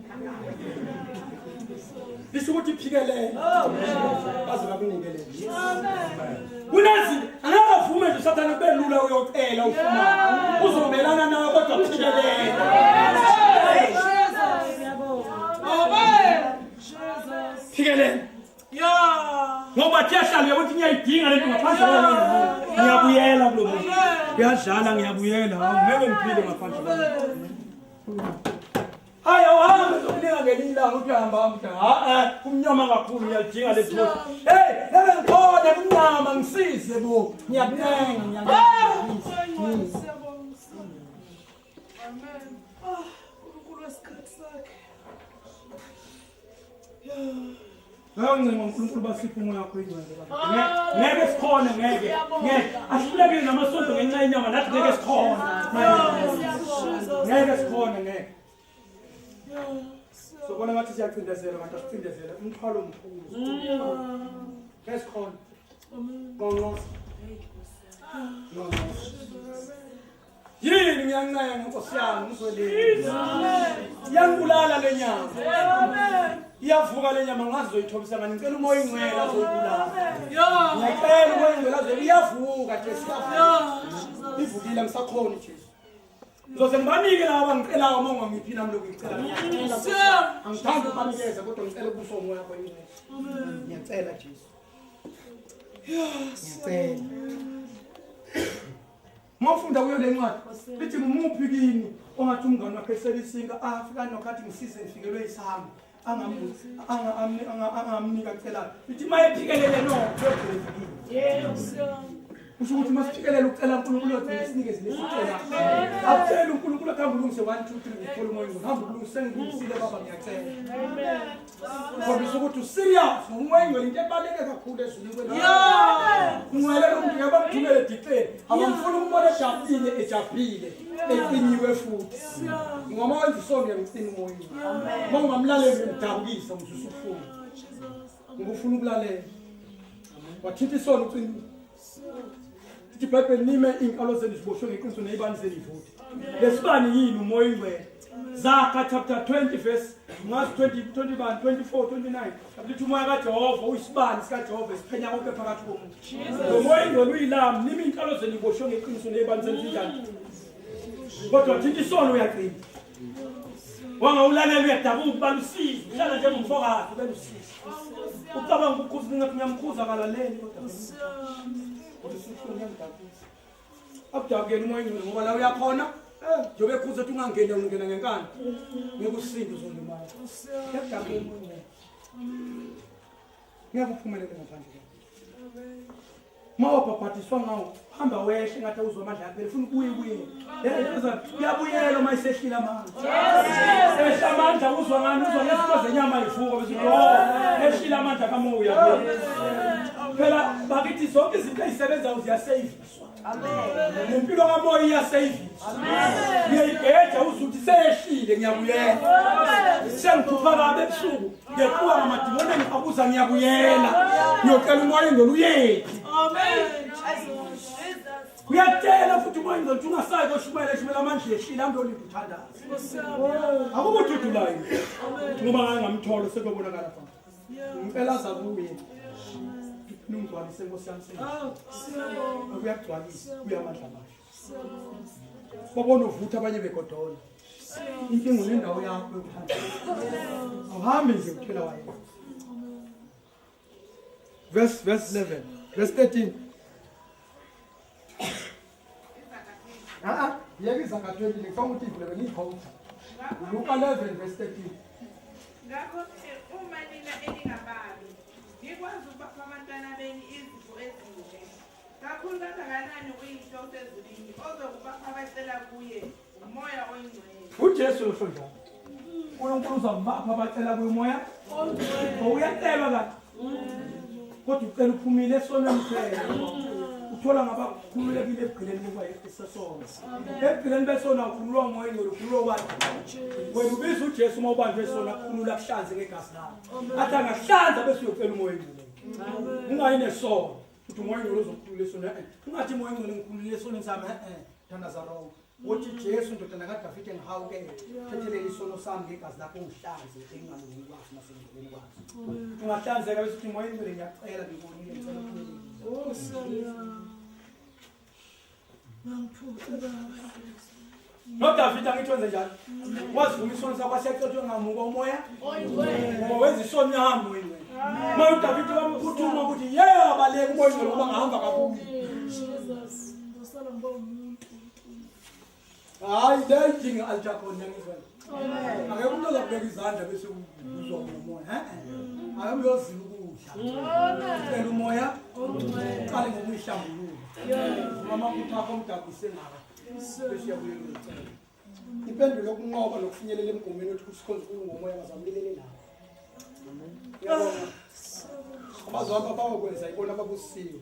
Lisho ukuthi phikelela. Baze bakunikele. Kunezinto angeke avume nje usathane kube lula uyocela ufuna uzomelana nawe kodwa phikelela. Phikelela. Ngoba kuyahlala uyakuthi ngiyayidinga lento ngaphandle kwalo muntu. Ngiyabuyela kulo muntu. Kuyadlala ngiyabuyela. Hawu ngeke ngiphile ngaphandle kwalo. Hayi awuhambe uzokunika ngelinye ilanga uthi uyahamba hamba ha eh kumnyama kakhulu ngiyalidinga le thosha. Hey, ngeke ngikhone kumnyama ngisize bo. Ngiyakuncenga ngiyakuncenga. Amen. Ah, uNkulunkulu wesikhathi sakhe. Ngiyoncenga uNkulunkulu basiphe umoya wakho ingcwele baba. Ngeke sikhone ngeke. Ngeke. Asihlulekile namasonto ngenxa yenyama nathi ngeke sikhone. Ngeke sikhone ngeke. Sobona ngathi siyacindezela kanti asicindezele umthwalo omkhulu. Ngeke sikhone. Nqonqosa. Nqonqosa. Yini ngiyancenga Nkosi yami ngizweleni. Iyangibulala le nyama. Iyavuka le nyama ngazi zoyithobisa ngani ngicela umoya ingcwele azoyibulala. Ngiyacela umoya ingcwele azoyibulala iyavuka Jesu iyavuka. Ivukile ngisakhona Jesu. Ngizoze ngibanike laba abangicelayo uma ungangiphi nami lokhu ngicela. Angithandi ukubanikeza kodwa ngicela ubuso umoya wakho ingcwele. Ngiyacela Jesu. Ngiyacela. Uma ufunda kuyo le ncwadi lithi ngumuphi kini ongathi umngane wakhe eselisinka afika nokhathi ngisize ngifikelwe isihamba angamnika celayo lithi uma ephikelele no kuyogcina kusho ukuthi uma siphikelela ukucela uNkulunkulu uyogcina sinikeze lesicela akucela uNkulunkulu akuhambe ulungise 1 2 3 ngithola umoya ongcwele hamba ulungise ngilungisile baba ngiyacela Khombisa ukuthi userious ngomoya ingcwele into ebaluleke kakhulu ezulwini kwenu. Ungcwele lo muntu ngeke bamthumele ediceni. Abamfuni ukumbona ejabulile ejabhile ecinyiwe futhi. Ngoba wenza isono uyamcina umoya ingcwele. Uma ungamlaleli uyamdabukisa umzwisa ubuhlungu. Ngoba ufuna ukulalela. Wathinta isono ucinile. Lithi iBhayibheli nime iy'nkalo zenu ziboshwe ngeqiniso ney'bani zenu ivuthe. Lesibani yini umoya oyingcwele? Zakha chapter 20 verse ngazi 20 20 bani 24 29 lithi umoya kaJehova uyisibani sikaJehova esiphenya konke phakathi komuntu. Lo moya oyingcwele uyilamu nime iy'nkalo zenu iboshwe ngeqiniso ney'bani zenu zinjani? Kodwa thinta isono uyagcina. Wangawulalela uyadabuka ubalusizi uhlala njengomfokazi ubelusizi. Ucabanga ukukhuza ngathi ngiyamkhuza akalaleli kodwa. Akudabukeli umoya ingcwele ngoba la uyakhona njengoba ekhuza ukuthi ungangeni ungena ngenkani ngeke usinde uzolimala. Yakudabukela umoya ingcwele. Ngeke uphumelele ngaphandle kwakhe. Uma wabhabhadiswa ngawo hamba wehle ngathi awuzwa amandla akhe ufuna ubuye ubuyele. Uyabuyela uma isehlile amandla. Ehla amandla uzwa ngani uzwa ngezinto zenyama ivuka bese uthi oh ehlile amandla kamoya uyabuyela. Phela bakithi zonke izinto ezisebenzayo ziyaseyiviswa. Amen. Nempilo kamoya iyaseyiviswa. Amen. Uyayigeja uzuthi seyehlile ngiyabuyela. Sengiphupha kabi ebusuku ngequwa ngamadimoni engiqabuza ngiyabuyela. Ngiyocela umoya ingcwele uyephi. Amen. Uyatshela futhi umoya ingcwele ukuthi ungasayi koshumayela eshumela amandla ehlile hambe olinda uthandaze. Akukududulayo ngoba ngake ngamthola sekuyobonakala phansi. Ngicela aza kuye. Nungigcwalise Nkosi yami sengiyabonga. Uyagcwalisa uyamandla amasha. Babona uvutha abanye begodola. Inkinga unendawo yakho yokuhamba. Awuhambi nje kuthela wayena. Verse 11, verse 13. Ah, yeke izaga 20 ngifuna ukuthi ivule bengiyikhowutha. Luka 11 verse 13. Ngakho-ke uma nina eningababi nikwazi ukubapha abantwana benu izipho ezinhle, kakhulu kangakanani uYihlo osezulwini ozokubapha abacela kuye umoya oyingcwele. UJesu usho njalo. uNkulunkulu uzakubapha abacela kuye umoya uyacelwa kanti kodwa ucela uphumile esonweni kuphela uthola ngabakhululekile ebugqileni bokuba isesono ebugqileni besono awukhululwa umoya ingcwele ukhululwa ubani wena ubiza ujesu uma ubanjwe esona akukhulula akuhlanze ngegazi lakho athi angahlanza bese uyocela umoya ingcwele ungayi nesono uthi umoya ingcwele uzokukhulula esonweni ungathi umoya ingcwele ngikhulule esonweni sami e-e thandaza wrong Wothi Jesu ndodana kaDavide ngihawukele thethelela isono sami ngegazi lakho ungihlanze engalungi kwaso nasendleleni kwaso. Ungahlanzeka bese uthi moya ingcwele ngiyacela ngibonile ngicela ukhululeke. NoDavida ngithi wenze njalo. Wazivuma isono sakho wasecethwe ngamuka umoya. Ngoba wenza isono uyahamba wena. Manje uDavida wamphuthuma ukuthi yeye abaleke umoya ongcwele ngoba ngahamba kabubi. Jesus. Ngosala ngiba umuntu. Hayi le idinga altar call ngiyangizwa. Akekho umuntu ozakubeka izandla bese uzwa ngomoya. Eh eh. Ake uyozila ukudla. Cela umoya. Uqale ngokuyihlambulula. Mama kuthi akho umdabuse ngaka. Bese uyabuyela uyocela. Impendulo yokunqoba nokufinyelela emgomweni othi kusikhonza uNkulunkulu ngomoya bazamlelele nawo. Ngiyabonga. Abazwami abawokwenza ibona ababusisiwe.